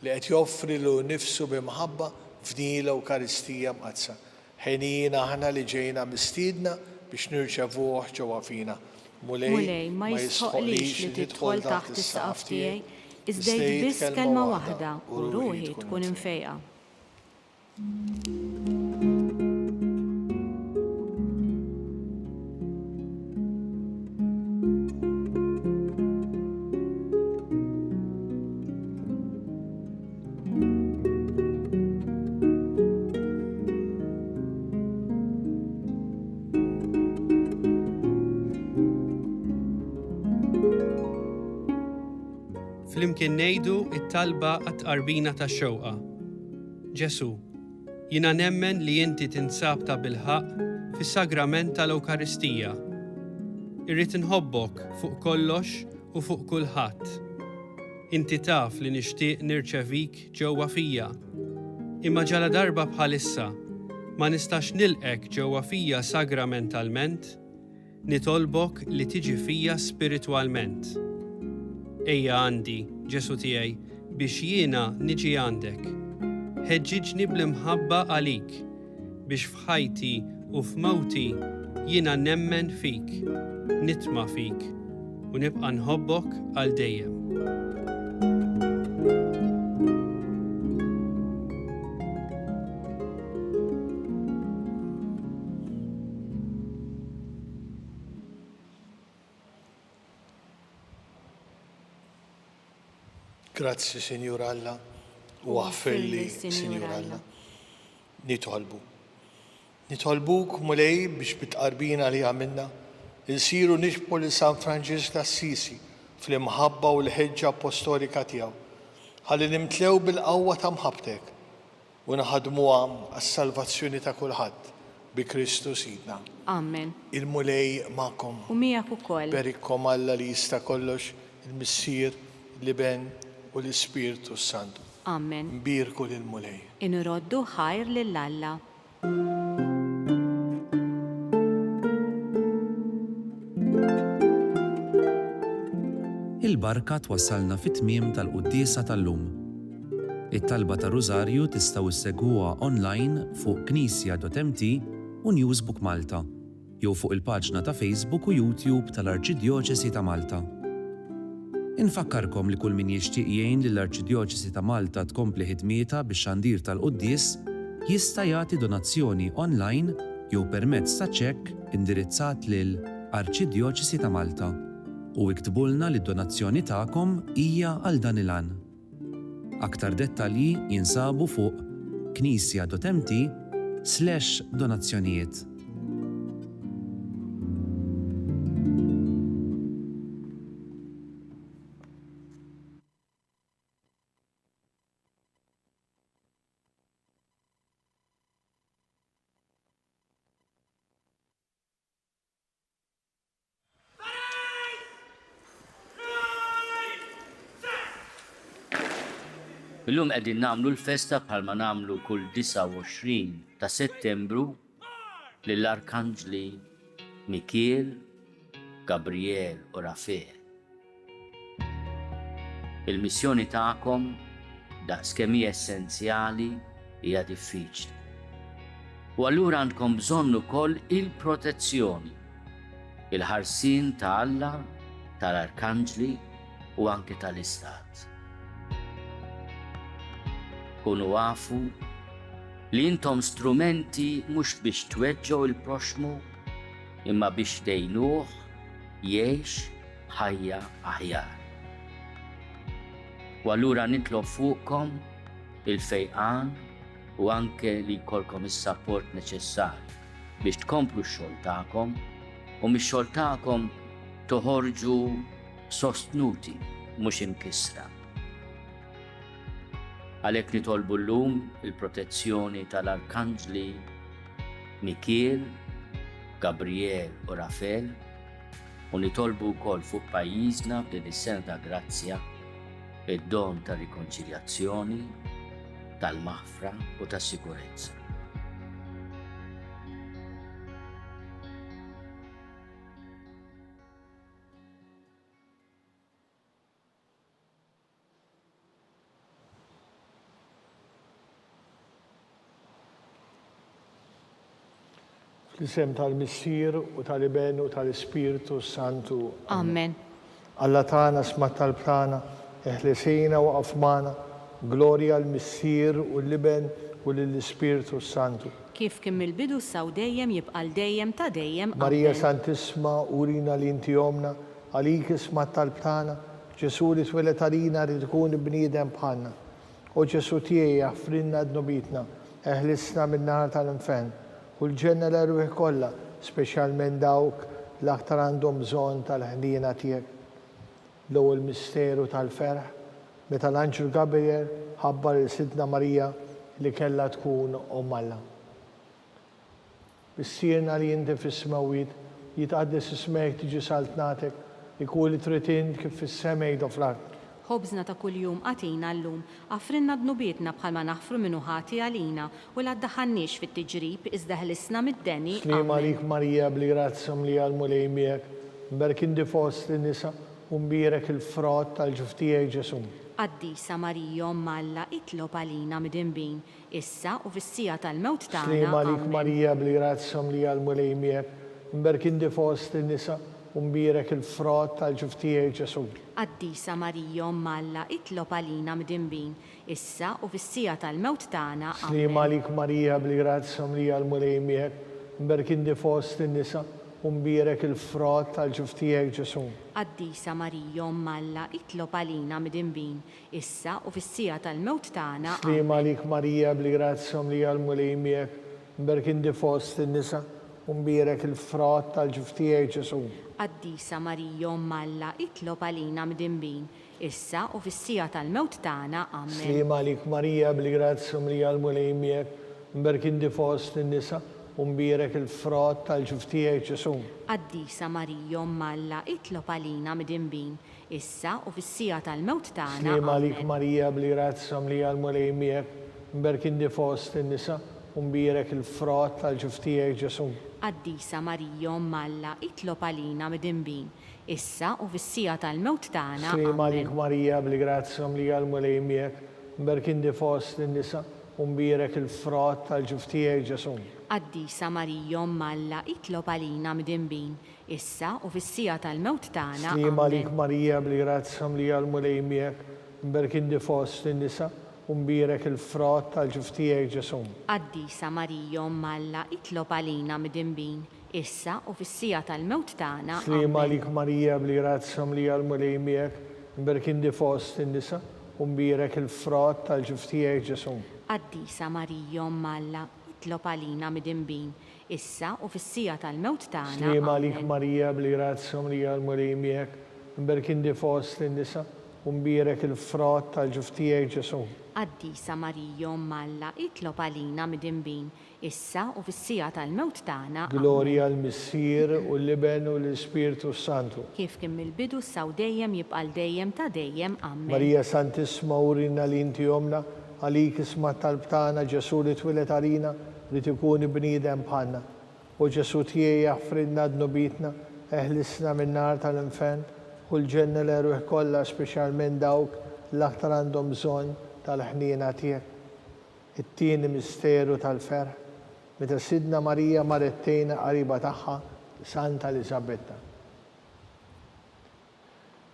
li qed joffri lilu nnifsu bi mħabba f'din l-Ewkaristija Mqaddsa. Henijin aħna li ġejna mistiedna biex nirċevuh ġewwa fina. Mulej, Mulej, ma jistħoqqlix li tidħol taħt is-saqaf tiegħi, iżda għid biss kelma waħda u ruħi tkun imfejqa. Flimkien ngħidu t-talba għat-tqarbina tax-xewqa. Ġesù, jiena nemmen li inti tinsab tabilħaqq fis-sagrament tal-Ewkaristija. Irrid inħobbok fuq kollox u fuq kulħadd. Inti taf li nixtieq nirċevik ġewwa fija. Imma ġaladarba bħalissa ma nistax nilqgħek ġewwa fija sagramentalment, nitolbok li tiġi fija spiritwalment. Ejja għandi, Ġesù tiegħi, biex jiena niġi għandek. Ħeġġiġni bl-imħabba għalik, biex f'ħajti u f'mewti jiena nemmen fik, nitma' fik u nibqa' nħobbok għal dejjem. Grazzi, Sinjur Alla, u aħfirli, Sinjur Alla. Nitolbu. Nitolbuk, Mulej, biex bit-tqarbina li għamilna, insiru nixbħu lil San Franġisk d'Assisi fl-imħabba u l-ħeġġa appostolika tiegħu. Ħalli nimtlew bil-qawwa ta' mħabbtek u nħaddmuha għas-salvazzjoni ta' kulħadd, bi Kristu Sidna. Amen. Il-Mulej magħkom. U miegħek ukoll. Berikkom Alla li jista' kollox, il-Missier, l-Iben u l-Ispirtu s-Santu. Amen. Nbierku lill-Mulej. Inroddu ħajr lil Alla. Il-barka twassalna fit-tmiem tal-quddiesa tal-lum. It-talba tar-Rużarju tistgħu ssegwuha online fuq knisja.mt u Newsbook Malta. jew fuq il-paġna ta' Facebook u YouTube tal-Arċidjoċesi ta' Malta. Infakkarkom li kull min jixtieq jgħin lill-Arċidjoċesi ta' Malta tkompli ħidmietha bix-xandir tal-quddies jista' jagħti donazzjoni online jew permezz ta' ċekk indirizzat lil Arċidjoċesi ta' Malta u iktbulna li d-donazzjoni tagħkom hija għal dan il-għan. Aktar dettalji jinsabu fuq knisja.mt slash donazzjonijiet. Illum qegħdin nagħmlu l-festa bħalma nagħmlu kull 29 ta' Settembru lill-Arkanġli. Mikiel, Gabriel u Rafel. Il-missjoni tagħkom, daqskemm hi essenzjali, hija diffiċli. U allura għandkom bżonn ukoll il-protezzjoni, il-ħarsien ta' Alla, tal-arkanġli u anke tal-Istat. Kunu afu li intom strumenti mhux biex tweġġgħu il-proxxmu imma biex tgħinuh jgħix ħajja aħjar. U allura nitlob fuqkom il-fejqan u anke li jkollkom is-sapport neċessarju biex tkomplu x-xogħol tagħkom u mix-xogħol tagħkom toħorġu sostnuti mhux imkissra. Għalhekk nitolbu llum il-protezzjoni tal-Arkanġli Mikiel, Gabriel u Rafel U nitolbu wkoll fuq pajjiżna f'din is-sena ta' grazzja id-don tar-rikonċiljazzjoni, tal-maħfra u tas-sikurezza. Fl-isem tal-Missier u tal-Iben u tal-Ispirtu s-Santu. Amen. Alla tagħna sma' t-talb tagħna, eħlisina u aqaf magħna. Glorja l-Missier u l-Iben u lill-Ispirtu s-Santu. Kif kien mill-bidu issa u dejjem jibqa' għal dejjem ta' dejjem. Amen. Marija Santissma urina li inti ommna, għalik isma' t-talb tagħna, Ġesù li twieled għalina ried ikun bniedem bħalna. O Ġesù tiegħi aħfrilna dnubietna, eħlisna min-nar tal-infern, u l-ġenna l-erwieħ kollha, speċjalment dawk l-aktar għandhom bżonn tal-ħniena tiegħek. L-ewwel misteru tal-ferħ, meta l-anġlu Gabriel ħabbar lil Sidtna Marija li kellha tkun Omm Alla. Missierna li inti fis-smewwiet, jitqaddes ismek, tiġi saltnatek, ikun li trid int kif fis-sema jdo fl-art. Ħobżna ta' kuljum agħtina llum. Aħfrilna dnubietna bħalma naħfru min hu ħati għalina, u la ddaħħalniex fit-tiġrib, iżda ħlisna mid-deni. Sliem Amen. għalik Marija bl-grazzja mlija l-Mulej miegħek, mberk inti fost in-nisa u mbierek il-frott tal-ġuf tiegħek Ġesù. Qaddisa Marija Omm Alla itlob għalina midinbin, issa u fis-siegħa tal-mewt tagħna. Sliem għalik Amen. Marija bl-grazzja mlija l-Mulej miegħek, mberk inti fost in-nisa u mbierek il-frott tal-ġuf tiegħek Ġesù. Qaddisa Marija Omm Alla itlob għalina mdinbin, issa u fis-siegħa tal-mewt tagħna. Sliem Amen. għalik Marija bl-grazzja mlija l-Mulej miegħek, mberk inti fost in-nisa u mbierek il-frott tal-ġuf tiegħek Ġesù. Qaddisa Marija Omm Alla itlob għalina mdinbin, issa u fis-siegħa tal-mewt tagħna. Sliem Amen. għalik Marija bl-grazzja mlija l-Mulej miegħek, mberk inti fost in-nisa, u mbierek il-frott tal-ġuf tiegħek Ġesù. Qaddisa Marija Omm Alla itlob għalina mdinbin, issa u fis-siegħa tal-mewt tagħna. Amen. Sliem għalik Marija bl-grazzja mlija l-Mulej miegħek, mberk inti fost in-nisa, u mbierek il-frott tal-ġuf tiegħek Ġesù. Qaddisa Marija Omm Alla itlob għalina mdinbin, issa u fis-siegħa tal-mewt tagħna. Sliem għalik Amen. Marija bl-grazzja mlija l-Mulej miegħek, mberk inti fost in-nisa, u mbierek il-frott tal-ġuf tiegħek Ġesù. Qaddisa Marija Omm Alla itlob għalina midinbin, issa u fis-siegħa tal-mewt tagħna. Sliem Amen. għalik Marija bl-grazzja mlija l-Mulej miegħek, mberk inti fost in-nisa, u mbierek il-frott tal-ġuf tiegħek Ġesù. Qaddisa Marija Omm Alla itlob għalina midinbin, issa u fis-siegħa tal-mewt tagħna. Sliem għalik Amen. Marija bl-grazzja mlija l-Mulej miegħek, mberk inti fost in-nisa, u mbierek il-frott tal-ġuf tiegħek Ġesù. Qaddisa Marija Omm Alla itlob għalina midinbin, issa u fis-siegħa tal-mewt tagħna. Sliem Amen. għalik Marija bl-grazzja mlija l-Mulej miegħek, mberk inti fost in-nisa, u mbierek il-frott tal-ġuf tiegħek Ġesù. Qaddisa Marija Omm Alla itlob għalina midinbin, issa u fis-siegħa tal-mewt tagħna. Sliem għalik Amen. Marija bl-grazzja mlija l-Mulej miegħek, mberk inti fost in-nisa, u mbierek il-frott tal-ġuf tiegħek Ġesù. Qaddisa Marija Omm Alla itlob għalina midinbin, issa u fis-siegħa tal-mewt tagħna. Amen. Glorja l-Missier u l-Iben u l-Ispirtu s-Santu. Kif kien mill-bidu issa u dejjem jibqa' għal dejjem ta' dejjem. Amen. Marija Santissma urina li inti Ommna, għalik isma' t-talb tagħna, Ġesù li twieled għalina, ried ikun bniedem bħalna. O Ġesù tiegħi aħfrilna dnubietna, eħlisna min-nar tal-infern, ħu l-ġenna l-erwieħ kollha speċjalment dawk l-aktar għandhom bżonn tal-ħniena tiegħek. It-tieni misteru tal-ferħ, meta Sidna Marija marret tgħin il-qariba tagħha Santa Eliżabetta.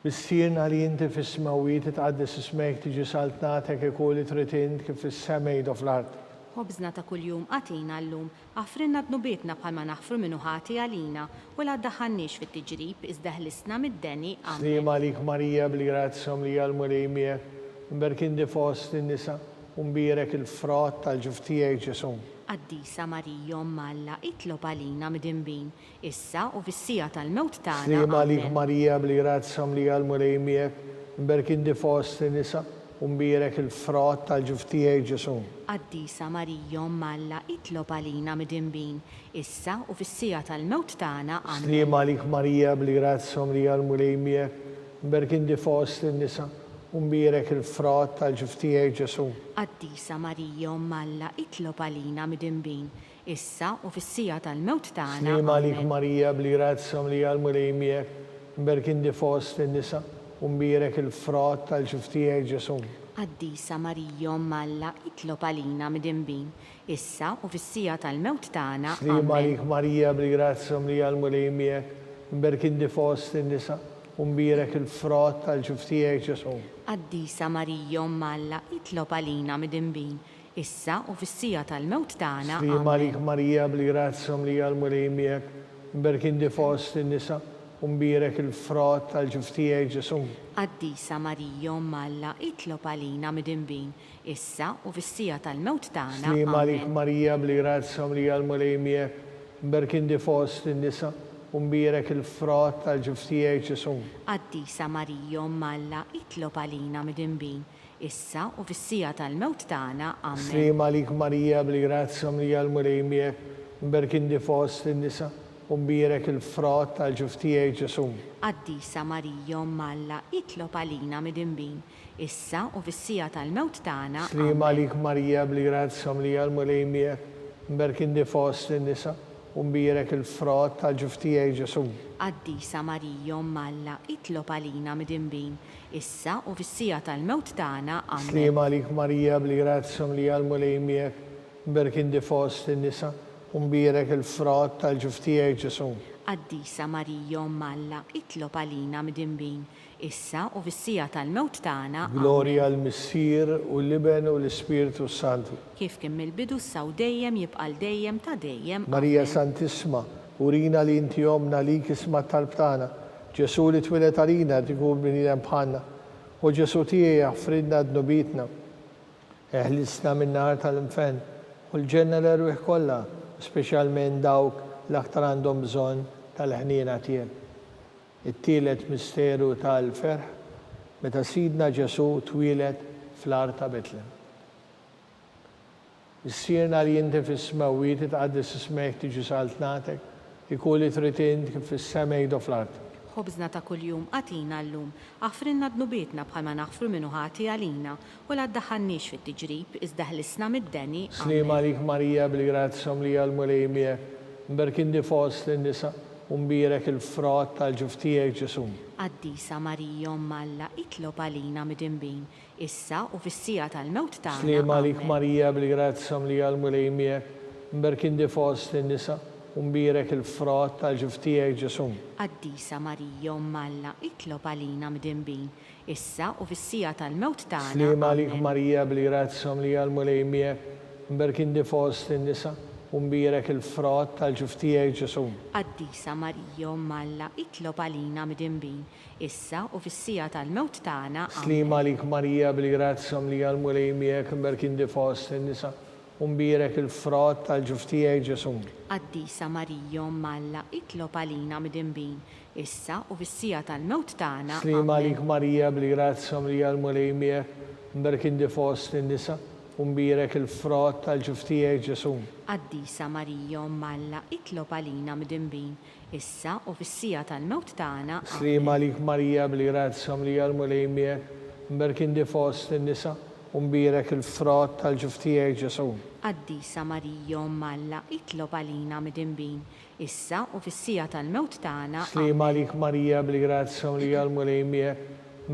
Missierna li inti fis-smewwiet itqaddes ismek tiġi saltnatek ikun li trid int kif fis-sema ido fl-art. Ħobżna ta' kuljum agħtina llum. Aħfrilna dnubietna bħalma naħfru min hu ħati għalina, u la ddaħħalniex fit-tiġrib, iżda ħlisna mid-deni. Amen. Sliema għalik Marija bil-grazzja mlija l-Mulej miegħek, imberk inti fost in-nisa, u mbierek il-frott tal-ġuf tiegħek Ġesù. Qaddisa Marija Omm Alla itlob għalina midinbin, issa u fis-siegħa tal-mewt tagħna. Sliema għalik Amen. Marija bil-grazzja mlija l-Mulej miegħek, imberk inti fost in-nisa, u mbierek il-frott tal-ġuf tiegħek Ġesù. Qaddisa Marija Omm Alla itlob għalina midinbin, issa u fis-siegħa tal-mewt tagħna. Amen. Sliema għalik Marija bil-grazzja mlija l-Mulej miegħek, imberk inti fost in-nisa, u mbierek il-frott tal-ġuf tiegħek Ġesù. Qaddisa Marija Omm Alla itlob għalina midinbin, issa u fis-siegħa tal-mewt tagħna. Sliema għalik Amen. Marija bil-grazzja mlija l-Mulej miegħek, imberk inti fost in-nisa, u mbierek il-frott tal-ġuf tiegħek Ġesù. Qaddisa Marija Omm Alla itlob għalina midinbin, issa u fis-siegħa tal-mewt tagħna. Sliema Amen. għalik Marija bil-grazzja mlija l-Mulej miegħek, imberk inti fost in-nisa, u mbierek il-frott tal-ġuf tiegħek Ġesù. Qaddisa Marija Omm Alla itlob għalina midinbin, issa u fis-siegħa tal-mewt tagħna. Sliema għalik Amen. Marija bil-grazzja mlija l-Mulej miegħek, imberk inti fost in-nisa, u mbierek il-frott tal-ġuf tiegħek Ġesù. Qaddisa Marija Omm Alla itlob għalina midinbin, issa u fis-siegħa tal-mewt tagħna. Sliema għalik Amen. Marija bil-grazzja mlija l-Mulej miegħek, imberk inti fost in-nisa, u mbierek il-frott tal-ġuf tiegħek Ġesù. Qaddisa Marija Omm Alla itlob għalina midinbin, issa u fis-siegħa tal-mewt tagħna. Amen. Sliema għalik Marija bil-grazzja mlija l-Mulej miegħek, imberk inti fost in-nisa, u mbierek il-frott tal-ġuf tiegħek Ġesù. Qaddisa Marija Omm Alla itlob għalina midinbin, issa u fis-siegħa tal-mewt tagħna. Sliema Amen. għalik Marija bil-grazzja mlija l-Mulej miegħek, imberk inti fost in-nisa, u mbierek il-frott tal-ġuf tiegħek Ġesù. Qaddisa Marija Omm Alla itlob għalina midinbin, issa u fis-siegħa tal-mewt tagħna. Amen. Sliema għalik Marija bil-grazzja mlija l-Mulej miegħek, imberk inti fost in-nisa, u mbierek il-frott tal-ġuf tiegħek Ġesù. Qaddisa Marija Omm Alla itlob għalina midinbin, issa u fis-siegħa tal-mewt tagħna. Amen. Glorja l-Missier u l-Iben u l-Ispirtu s-Santu. Kif kien mill-bidu issa u dejjem jibqa' għal dejjem ta' dejjem. Marija Amen. Santissma, urina li inti Ommna għalik isma' t-talb tagħna. Ġesù li twieled għalina jrid ikun bniedem bħalna. O Ġesù tiegħi aħfrilna dnubietna. Eħlisna min-nar tal-infern u l-ġenna l-erwieħ kollha, u speċjalment dawk l-aktar għandhom bżonn tal-ħniena tiegħek. It-tielet misteru tal-ferħ, meta Sidna Ġesù twieled fl-għar ta' Betlem. Missierna li inti fis-smewwiet itqaddes ismek tiġi saltnatek, ikun li trid int kif fis-sema jdo fl-art. Ħobżna ta' kuljum agħtina llum. Aħfrilna dnubietna bħalma naħfru min hu ħati għalina, u la ddaħħalniex fit-tiġrib, iżda ħlisna mid-deni. Sliema Amen. għalik Marija bil-grazzja mlija l-Mulej miegħek, mberk inti fost in-nisa, u mbierek il-frott tal-ġuf tiegħek Ġesù. Qaddisa Marija Omm Alla itlob għalina midinbin, issa u fis-siegħa tal-mewt tagħna. Sliema għalik Amen. Marija bil-grazzja mlija l-Mulej miegħek, mberk inti fost in-nisa, u mbierek il-frott tal-ġuf tiegħek Ġesù. Qaddisa Marija Omm Alla itlob għalina midinbin, issa u fis-siegħa tal-mewt tagħna. Sliema għalik Amen. Marija bil-grazzja mlija l-Mulej miegħek, mberk inti fost in-nisa, u mbierek il-frott tal-ġuf tiegħek Ġesù. Qaddisa Marija Omm Alla itlob għalina midinbin, issa u fis-siegħa tal-mewt tagħna. Sliema Amen. għalik Marija bil-grazzja mlija l-Mulej miegħek imberk inti fost in-nisa, u mbierek il-frott tal-ġuf tiegħek Ġesù. Qaddisa Marija Omm Alla itlob għalina midinbin, issa u fis-siegħa tal-mewt tagħna. Sliema Amen. għalik Marija bil-grazzja mlija l-Mulej miegħek, imberk inti fost in-nisa, u mbierek il-frott tal-ġuf tiegħek Ġesù. Qaddisa Marija Omm Alla itlob għalina midinbin, issa u fis-siegħa tal-mewt tagħna. Sliema Amen. għalik Marija bil-grazzja mlija l-Mulej miegħek, imberk inti fost in-nisa, U mbierek il-frott tal-ġuf tiegħek, Ġesù. Qaddisa Marija, Omm Alla, itlob għalina midinbin, issa u fis-siegħa tal-mewt tagħna. Amen. Sliema għalik Marija, bil-grazzja mlija l-Mulej miegħek,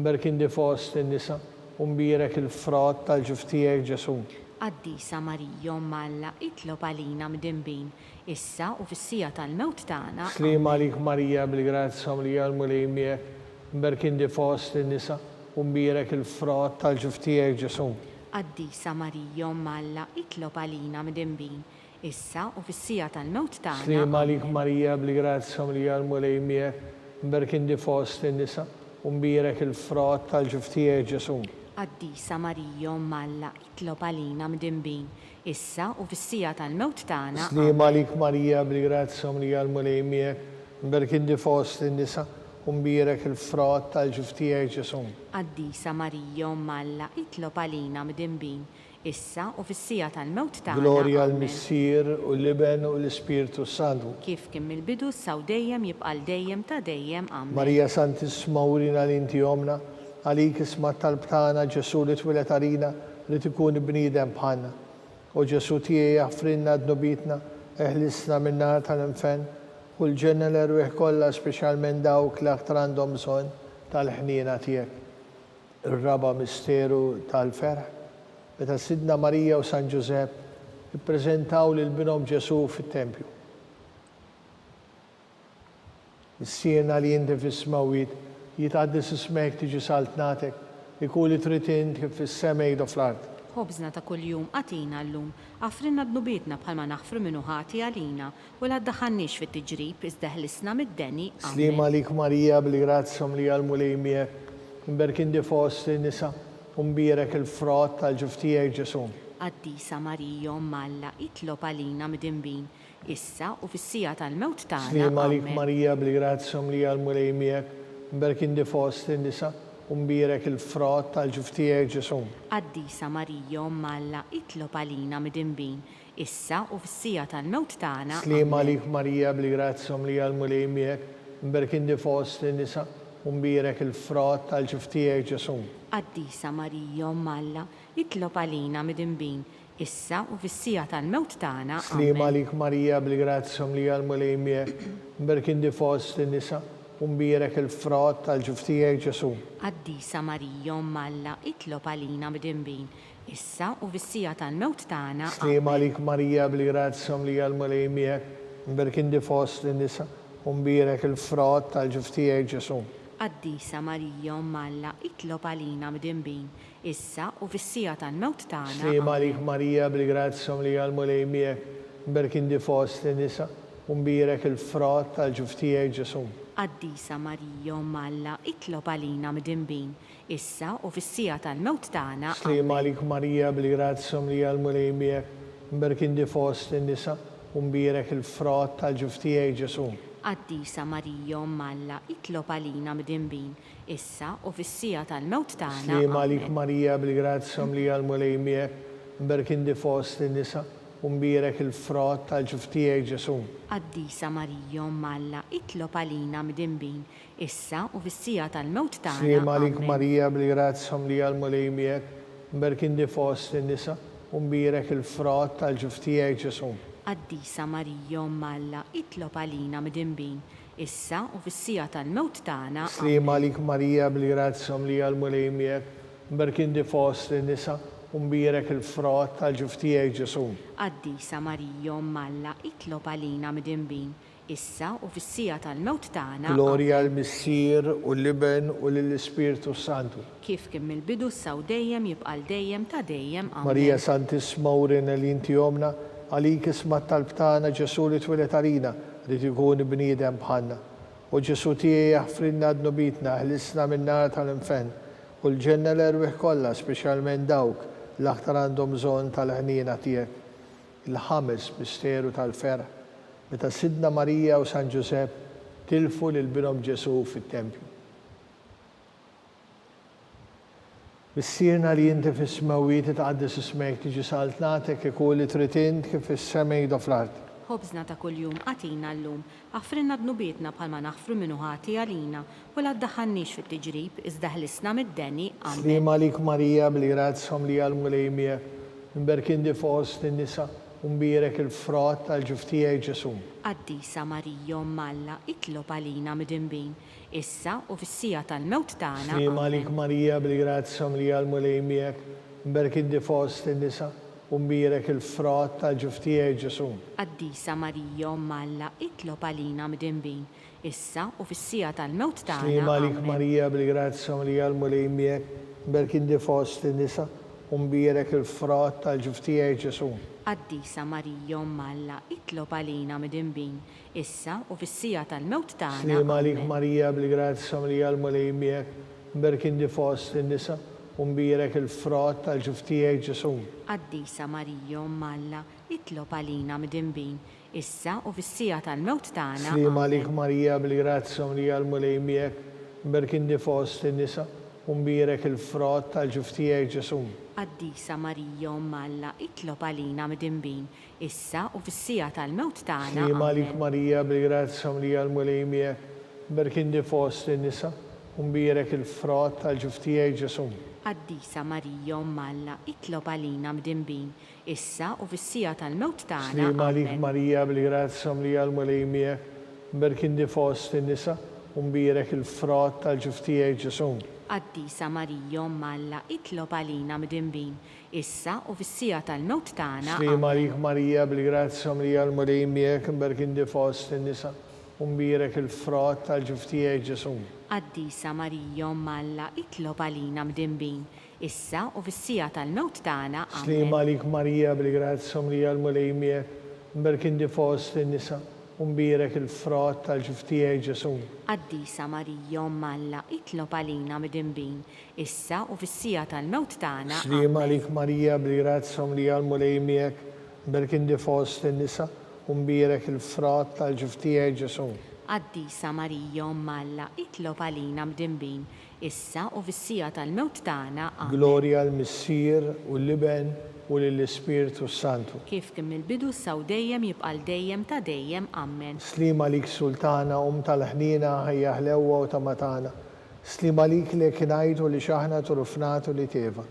mberk inti fost in-nisa, u mbierek il-frott tal-ġuf tiegħek, Ġesù. Qaddisa Marija, Omm Alla, itlob għalina midinbin, issa u fis-siegħa tal-mewt tagħna. Sliema għalik Marija, bil-grazzja mlija l-Mulej miegħek, mberk inti fost in-nisa, U mbierek il-frott tal-ġuf tiegħek, Ġesù. Qaddisa Marija, Omm Alla, itlob għalina midinbin, issa u fis-siegħa tal-mewt tagħna. Sliema għalik Amen. Marija, bil-grazzja mlija l-Mulej miegħek, mberk inti fost in-nisa, u mbierek il-frott tal-ġuf tiegħek, Ġesù. Qaddisa Marija, Omm Alla, itlob għalina midinbin, issa u fis-siegħa tal-mewt tagħna. Sliema Amen. għalik Marija, bil-grazzja mlija l-Mulej miegħek, mberk inti fost in-nisa, U mbierek il-frott tal-ġuf tiegħek, Ġesù. Qaddisa Marija, Omm Alla, itlob għalina midinbin, issa u fis-siegħa tal-mewt tagħna. Glorja Amen. l-Missier, u l-Iben, u l-Ispirtu s-Santu. Kif kien mill-bidu, issa u dejjem, jibqa' għal dejjem ta' dejjem. Amen. Marija Santissma urina li inti Ommna, għalik isma' t-talb tagħna, Ġesù li twieled għalina ried ikun bniedem bħalna. O Ġesù tiegħi aħfrilna dnubietna, eħlisna min-nar tal-infern, Ħu l-ġenna l-erwieħ kollha speċjalment dawk li aktar għandhom bżonn tal-ħniena tiegħek. Ir-raba' misteru tal-ferħ, meta Sidtna Marija u San Ġużepp ippreżentaw lil binhom Ġesù fit-tempju. Missierna li inti fis-smewwiet, jitqaddes ismek, tiġi saltnatek, ikun li trid int kif fis-sema jdu fl-art. Ħobżna ta' kuljum agħtina llum. Aħfrilna dnubietna bħalma naħfru min hu ħati għalina, u la ddaħħalniex fit-tiġrib, iżda eħlisna mid-deni. Amen. Sliema għalik Marija, bil-grazzja mlija l-Mulej miegħek, imberk inti fost in-nisa, u mbierek il-frott tal-ġuf tiegħek Ġesù. Qaddisa Marija, Omm Alla, itlob għalina midinbin, issa u fis-siegħa tal-mewt tagħna. Sliema għalik Amen. Marija, bil-grazzja mlija l-Mulej miegħek, imberk inti fost in-nisa, u mbierek il-frott tal-ġuf tiegħek Ġesù. Qaddisa Marija, Omm Alla, itlob għalina midinbin, issa u fis-siegħa tal-mewt tagħna. Sliema Amen. għalik Marija, bil-grazzja mlija l-Mulej miegħek, imberk inti fost in-nisa, u mbierek il-frott tal-ġuf tiegħek Ġesù. Qaddisa Marija, Omm Alla, itlob għalina midinbin, issa u fis-siegħa tal-mewt tagħna. Sliema Amen. għalik Marija, bil-grazzja mlija l-Mulej miegħek, imberk inti fost in-nisa, u mbierek il-frott tal-ġuf tiegħek Ġesù. Qaddisa Marija, Omm Alla, itlob għalina midinbin, issa u fis-siegħa tal-mewt tagħna. Sliema Amen. għalik Marija, bil-grazzja mlija l-Mulej miegħek, imberk inti fost in-nisa, u mbierek il-frott tal-ġuf tiegħek Ġesù. Qaddisa Marija, Omm Alla, itlob għalina midinbin, issa u fis-siegħa tal-mewt tagħna. Sliema għalik Amen. Marija, bil-grazzja mlija l-Mulej miegħek, imberk inti fost in-nisa, u mbierek il-frott tal-ġuf tiegħek Ġesù. Qaddisa Marija, Omm Alla, itlob għalina midinbin, issa u fis-siegħa tal-mewt tagħna. Sliema Amen. għalik Marija, bil-grazzja mlija l-Mulej miegħek, imberk inti fost in-nisa, u mbierek il-frott tal-ġuf tiegħek Ġesù. Qaddisa Marija, Omm Alla, itlob għalina midinbin, issa u fis-siegħa tal-mewt tagħna. Sliema għalik Amen. Marija, bil-grazzja mlija l-Mulej miegħek, imberk inti fost in-nisa, u mbierek il-frott tal-ġuf tiegħek Ġesù. Qaddisa Marija, Omm Alla, itlob għalina midinbin, issa u fis-siegħa tal-mewt tagħna. Sliema għalik Amen. Marija, bil-grazzja mlija l-Mulej miegħek, imberk inti fost in-nisa, u mbierek il-frott tal-ġuf tiegħek Ġesù. Qaddisa Marija, Omm Alla, itlob għalina midinbin, issa u fis-siegħa tal-mewt tagħna. Sliema Amen. għalik Marija, bil-grazzja mlija l-Mulej miegħek, imberk inti fost in-nisa, u mbierek il-frott tal-ġuf tiegħek Ġesù. Qaddisa Marija, Omm Alla, itlob għalina midinbin, issa u fis-siegħa tal-mewt tagħna. Glorja Amen. l-Missier u l-Iben u lill-Ispirtu s-Santu. Kif kien mill-bidu issa u dejjem jibqa' għal dejjem ta' dejjem. Marija Amen. Santissma urina li inti Ommna, għalik isma' t-talb tagħna Ġesù li twieled għalina ried ikun bniedem bħalna. O Ġesù tiegħi aħfrilna dnubietna eħlisna min-nar tal-infern u l-ġenna l-erwieħ kollha speċjalment dawk l-aktar għandhom bżonn tal-ħniena tiegħek. Il-ħames misteru tal-ferħ, meta Sidtna Marija u San Ġużepp tilfu lil binhom Ġesù fit-tempju. Missierna li inti fis-smewwiet itqaddes ismek, tiġi saltnatek, ikun li trid int kif fis-sema jdo fl-art. Ħobżna ta' kuljum agħtina llum. Aħfrilna dnubietna bħalma naħfru min hu ħati għalina, u la ddaħħalniex fit-tiġrib, iżda ħlisna mid-deni. Amen. Sliema għalik Marija, bil-grazzja mlija l-Mulej miegħek, imberk inti fost in-nisa, u mbierek il-frott tal-ġuf tiegħek Ġesù. Qaddisa Marija Omm Alla, itlob għalina midinbin, issa u fis-siegħa tal-mewt tagħna. Sliema Amen. għalik Marija, bil-grazzja mlija l-Mulej miegħek, imberk inti fost in-nisa, U mbierek il-frott tal-ġuf tiegħek, Ġesù. Qaddisa Marija, Omm Alla, itlob għalina mdinbin, issa u fis-siegħa tal-mewt tagħna. Sliema għalik Amen. Marija, bil-grazzja mlija l-Mulej miegħek, mberk inti fost in-nisa, u mbierek il-frott tal-ġuf tiegħek, Ġesù. Qaddisa Marija, Omm Alla, itlob għalina mdinbin, issa u fis-siegħa tal-mewt tagħna. Sliema għalik Amen. Marija, bil-grazzja mlija l-Mulej miegħek, mberk inti fost in-nisa, U mbierek il-frott tal-ġuf tiegħek, Ġesù. Qaddisa Marija, Omm Alla, itlob għalina mdinbin, issa u fis-siegħa tal-mewt tagħna. Sliema għalik Amen. Marija, bil-grazzja mlija l-Mulej miegħek, mberk inti fost in-nisa, u mbierek il-frott tal-ġuf tiegħek, Ġesù. Qaddisa Marija, Omm Alla, itlob għalina mdinbin, issa u fis-siegħa tal-mewt tagħna. Sliema għalik Amen. Marija, bil-grazzja mlija l-Mulej miegħek, mberk inti fost in-nisa, U mbierek il-frott tal-ġuf tiegħek, Ġesù. Qaddisa Marija, Omm Alla, itlob għalina mdinbin, issa u fis-siegħa tal-mewt tagħna. Sliema għalik Amen. Marija, bil-grazzja mlija l-Mulej miegħek, mberk inti fost in-nisa, u mbierek il-frott tal-ġuf tiegħek, Ġesù. Qaddisa Marija, Omm Alla, itlob għalina mdinbin, issa u fis-siegħa tal-mewt tagħna. Sliema Amen. għalik Marija, bil-grazzja mlija l-Mulej miegħek, mberk inti fost in-nisa, U mbierek il-frott tal-ġuf tiegħek, Ġesù. Qaddisa Marija, Omm Alla, itlob għalina mdinbin, issa u fis-siegħa tal-mewt tagħna. Amen. Sliema għalik Marija, bil-grazzja mlija l-Mulej miegħek, mberk inti fost in-nisa, u mbierek il-frott tal-ġuf tiegħek, Ġesù. Qaddisa Marija, Omm Alla, itlob għalina mdinbin, issa u fis-siegħa tal-mewt tagħna. Sliema Amen. għalik Marija, bil-grazzja mlija l-Mulej miegħek, mberk inti fost in-nisa, U mbierek il-frott tal-ġuf tiegħek, Ġesù. Qaddisa Marija, Omm Alla, itlob għalina mdinbin, issa u fis-siegħa tal-mewt tagħna. Amen. Glorja 'l Missier u l-Iben u lill-Ispirtu s-Santu. Kif kien mill-bidu issa u dejjem jibqa' 'l dejjem ta' dejjem. Amen. Sliem għalik Sultana, Omm tal-ħniena, ħajja ħlewwa u tama tagħna. Sliem għalik li hekk ngħidu li x'aħna turufnatu li teva.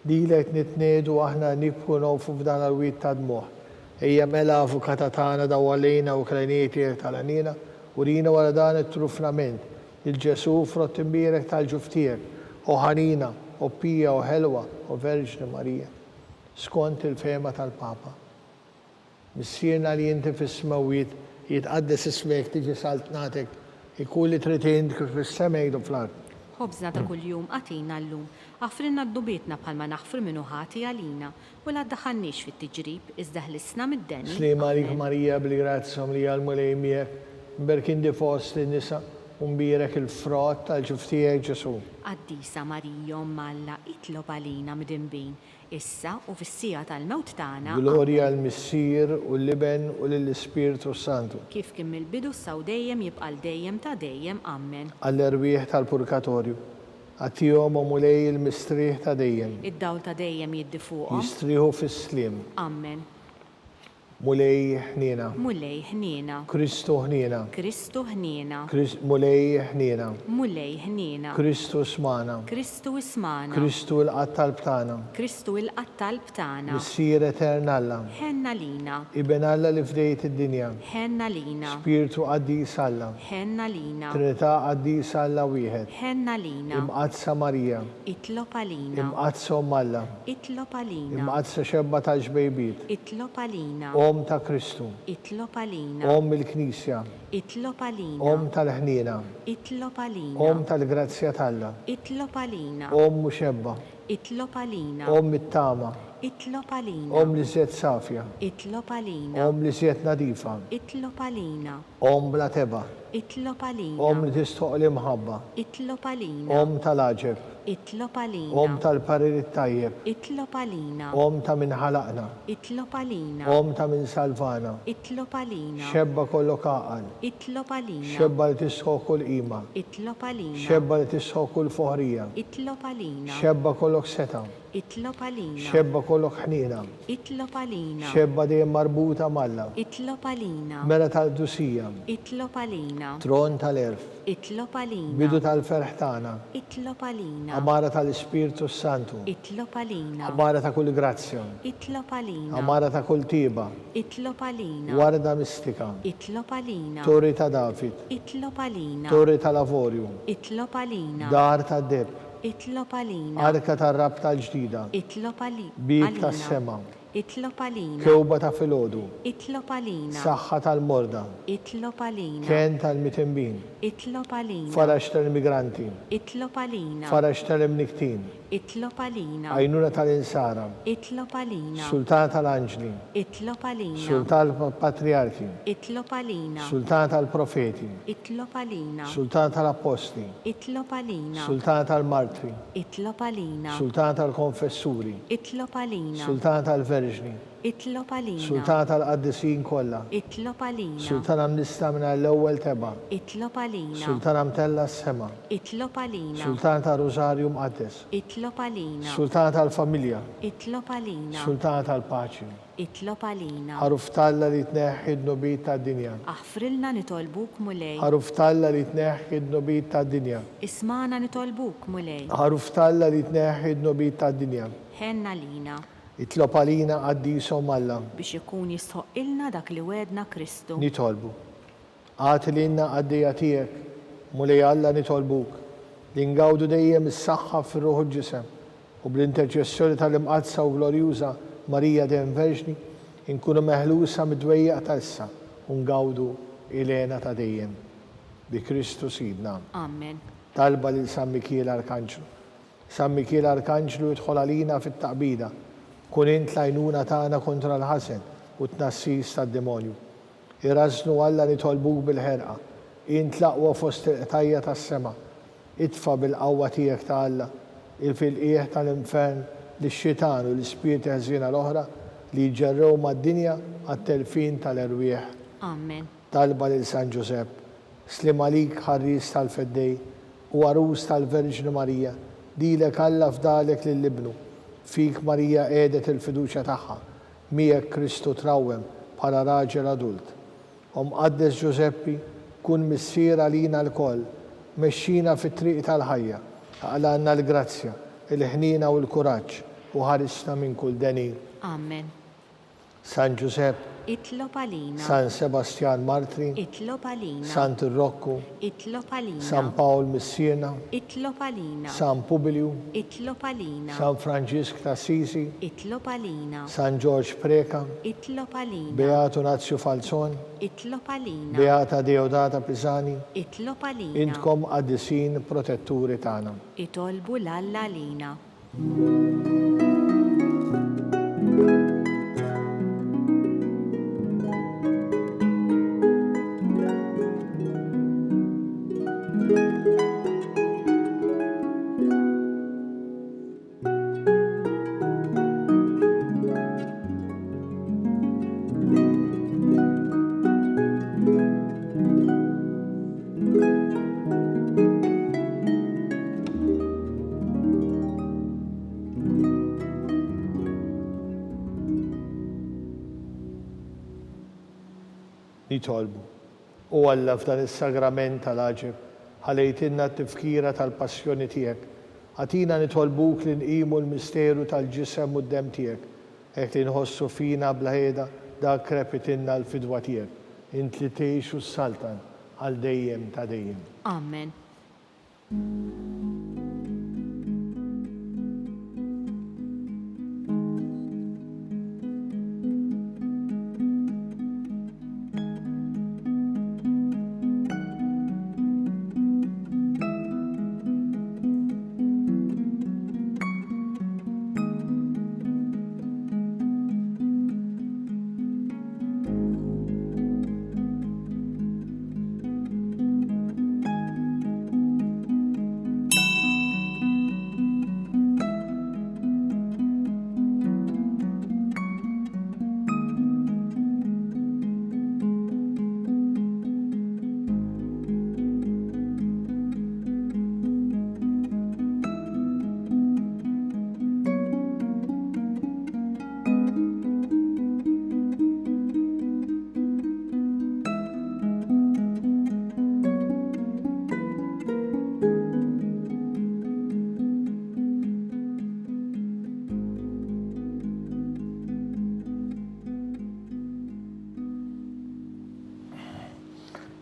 Lilek nitniegħdu aħna nibku nogħfu f'dan l-wied ta' dmugħ. Ejja mela, Avukata tagħna, dawwar lejna u l-għajnejn tiegħek tal-għaniena, urina wara dan it-trufnament, lil Ġesù, frott imbierek tal-ġuf tiegħek, o ħanina, o pija, o ħelwa, o Verġni Marija. Skont il-fehma tal-Papa. Missierna li inti fis-smewwiet, jitqaddes ismek, tiġi saltnatek, ikun li trid int kif fis-sema jgħidu fl-art. Ħobżna ta' kuljum agħtina llum. Aħfrilna dnubietna bħalma naħfru min hu ħati għalina, u la ddaħħalniex fit-tiġrib, iżda ħlisna mid-deni. Sliema għalik Amen. Marija bil-grazzja mlija l-Mulej miegħek, mberk inti fost in-nisa, u mbierek il-frott tal-ġuf tiegħek Ġesù. Qaddisa Marija Omm Alla, itlob għalina mdinbin, issa u fis-siegħa tal-mewt tagħna. Glorja Amen. 'l Missier u l-Iben u lill-Ispirtu s-Santu. Kif kien mill-bidu issa u dejjem jibqa' 'l dejjem ta' dejjem. Amen. Għall-erwieħ tal-purgatorju. Agħtihom, o Mulej, il-mistrieħ ta' dejjem. Id-dawl ta' dejjem jiddi fuqhom. Jistrieħu fis-sliem. Amen. Mulej, ħniena. Mulej, ħniena. Kristu, ħniena. Kristu, ħniena. Kris, Mulej, ħniena. Mulej, ħniena. Kristu, smagħna. Kristu, ismagħna. Kristu, ilqa' t-talb tagħna. Kristu, ilqa' t-talb tagħna. Missier etern Alla. Ħenn għalina. Iben Alla li fdejt id-dinja. Ħenn għalina. Spirtu qaddis Alla. Ħenn għalina. Trinità qaddisa Alla wieħed. Ħenn għalina. Imqaddsa Marija. Itlob għalina. Imqaddsa Omm Alla. Itlob għalina. Imqaddsa Xebba tal-Ġbejbiet. Itlob għalina. Omm ta' Kristu. Itlob għalina. Omm il-Knisja. Itlob għalina. Omm tal-ħniena. Itlob għalina. Omm tal-grazzja t'Alla. Itlob għalina. Omm u xebba. Itlob għalina. Omm it-tama. Itlob għalina. Omm l-iżjed safja. Itlob għalina. Omm l-iżjed nadifa. Itlob għalina. Omm bla tebgħa. Itlob għalina. Omm li tistħoqq l-imħabba. Itlob għalina. Omm tal-għaġeb. Itlob għalina. Omm tal-parir it-tajjeb. Itlob għalina. Omm ta' min ħalaqna. Itlob għalina. Omm ta' min salvana. Itlob għalina. Xebba kollok għaqal. Itlob għalina. Xebba li tistħoqq kull qima. Itlob għalina. Xebba li tistħoqq kull foħrija. Itlob għalina. Xebba kollok setgħa. Itlob għalina. Xebba kollok ħniena. Itlob għalina. Xebba dejjem marbuta m'Alla. Itlob għalina. Mera tal-qdusija. Itlob għalina. Tron tal-għerf. Itlob għalina. Bidu tal-ferħ tagħna. Itlob għalina. Għamara tal-Ispirtu s-Santu. Itlob għalina. Għamara ta' kull grazzja. Itlob għalina. Għamara ta' kull tieba. Itlob għalina. Warda mistika. Itlob għalina. Torri ta' David. Itlob għalina. Torri tal-avorju. Itlob għalina. Dar tad-deheb. Itlob għalina. Arka tar-Rabta l-Ġdida. Itlob għalina. Bieb tas-sema. Itlob għalina. Kewba ta' filgħodu. Itlob għalina. Saħħa tal-morda. Itlob għalina. Kenn tal-mitinbin. Itlob għalina. Faraġ tal-immigranti. Itlob għalina. Faraġ tal-imnikktin. Itlob għalina. Għajnuna tal-insara. Itlob għalina. Sultana tal-anġli. Itlob għalina. Sultana tal-patrijarki. Itlob għalina. Sultana tal-profeti. Itlob għalina. Sultana tal-appostli. Itlob għalina. Sultana tal-martri. Itlob għalina. Sultana tal-konfessuri. Itlob għalina. Sultana tal-verġni. Itlob għalina. Sultana tal-qaddisin kollha. Itlob għalina. Sultana mnissla mingħajr l-ewwel tebgħa. Itlob għalina. Sultana mtellgħa s-sema. Itlob għalina. Sultana tar-Rużarju Mqaddes. Itlob għalina. Sultana tal-familja. Itlob għalina. Sultana tal-paċi. Itlob għalina. Ħaruf t'Alla li tneħħi d-dnubiet tad-dinja. Aħfrilna nitolbuk Mulej. Ħaruf t'Alla li tneħħi d-dnubiet tad-dinja. Ismagħna nitolbuk Mulej. Ħaruf t'Alla li tneħħi d-dnubiet tad-dinja. Ħenn għalina. Itlob għalina qaddis Omm Alla. Biex ikun jistħoqqilna dak li wegħdna Kristu. Nitolbu. Agħti lilna qaddejja tiegħek, Mulej Alla nitolbuk, li ngawdu dejjem is-saħħa fir-ruħ u l-ġisem, u bl-interċessjoni tal-Imqaddsa u Glorjuża Marija dejjem Verġni, inkunu meħlusa mid-dwejjaq ta' issa u ngawdu il-hena ta' dejjem. Bi Kristu Sidna. Amen. Talba lil San Mikiel Arkanġlu. San Mikiel Arkanġlu idħol għalina fit-taqbida. Kun int l-għajnuna tagħna kontra l-ħażen u t-tnassis tad-demonju. Irażżnu Alla nitolbuk bil-ħerqa. Int l-aqwa fost il-qtajja' tas-sema. Itfa' bil-qawwa tiegħek ta' Alla, il fil-qiegħ tal-infern lix-xitan u l-ispirti ħżiena l-oħra li jiġġerrew mad-dinja għat-telfien tal-erwieħ. Amen. Talba lil San Ġużepp. Sliem għalik ħarries tal-Feddej. u għarus tal-Verġni Marija, lilek Alla fdalek lil Ibnu. Fik Marija qiegħdet il-fiduċja tagħha. Miegħek Kristu trawwem bħala raġel adult. O Mqaddes Ġużeppi, kun missier għalina lkoll, mexxina fit-triq tal-ħajja, aqlgħalna l-grazzja, il-ħniena u l-kuraġġ u ħarisna minn kull deni. Amen. San Ġużepp. Itlob għalina. San Sebastjan Martri. Itlob għalina. Sant Rokku. Itlob għalina. San Pawl Missierna. Itlob għalina. San Pubilju. Itlob għalina. San Franġisk t'Assisi. Itlob għalina. San Ġorġ Preca. Itlob għalina. Beatu Nazju Falzon. Itlob għalina. Beata Deodata Pisani. Itlob għalina. Intkom qaddisin protetturi tagħna. Itolbu 'l Alla għalina. Nitolbu. O Alla, f'dan is-sagrament tal-għaġeb, ħalejtilna t-tifkira tal-passjoni tiegħek. Agħtina nitolbuk li nqimu l-misteru tal-ġisem u d-demm tiegħek, hekk li nħossu fina bla heda dak krepitilna l-fidwa tiegħek, int li tgħix u ssaltan għal dejjem ta' dejjem. Amen.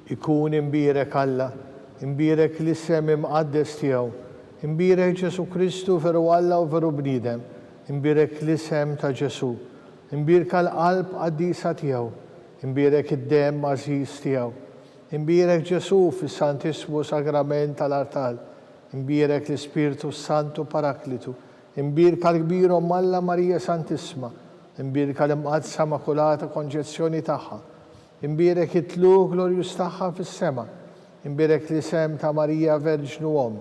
Ikun imbierek Alla, imbierek l-isem imqaddes tiegħu, imbierek Ġesù Kristu veru Alla u veru bniedem, imbierek l-isem ta' Ġesù, imbierka l-qalb qaddisa tiegħu, imbierek id-demm għażiż tiegħu. Imbierek Ġesù fis-Santissmu Sagrament tal-Artal, imbierek l-Ispirtu s-Santu Paraklitu, imbierka l-kbir Omm Alla Marija Santissma, imbierka l-Imqaddsa Immakulata Konċezzjoni tagħha, imbierek it-tlugħ glorjuż tagħha fis-sema, imbierek l-isem ta' Marija Verġnu Omm,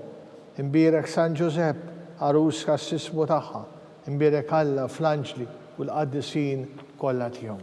imbierek San Ġużepp, għarus kastissmu tagħha, Imbierek Alla fl-anġli u l-qaddisin kollha tiegħu.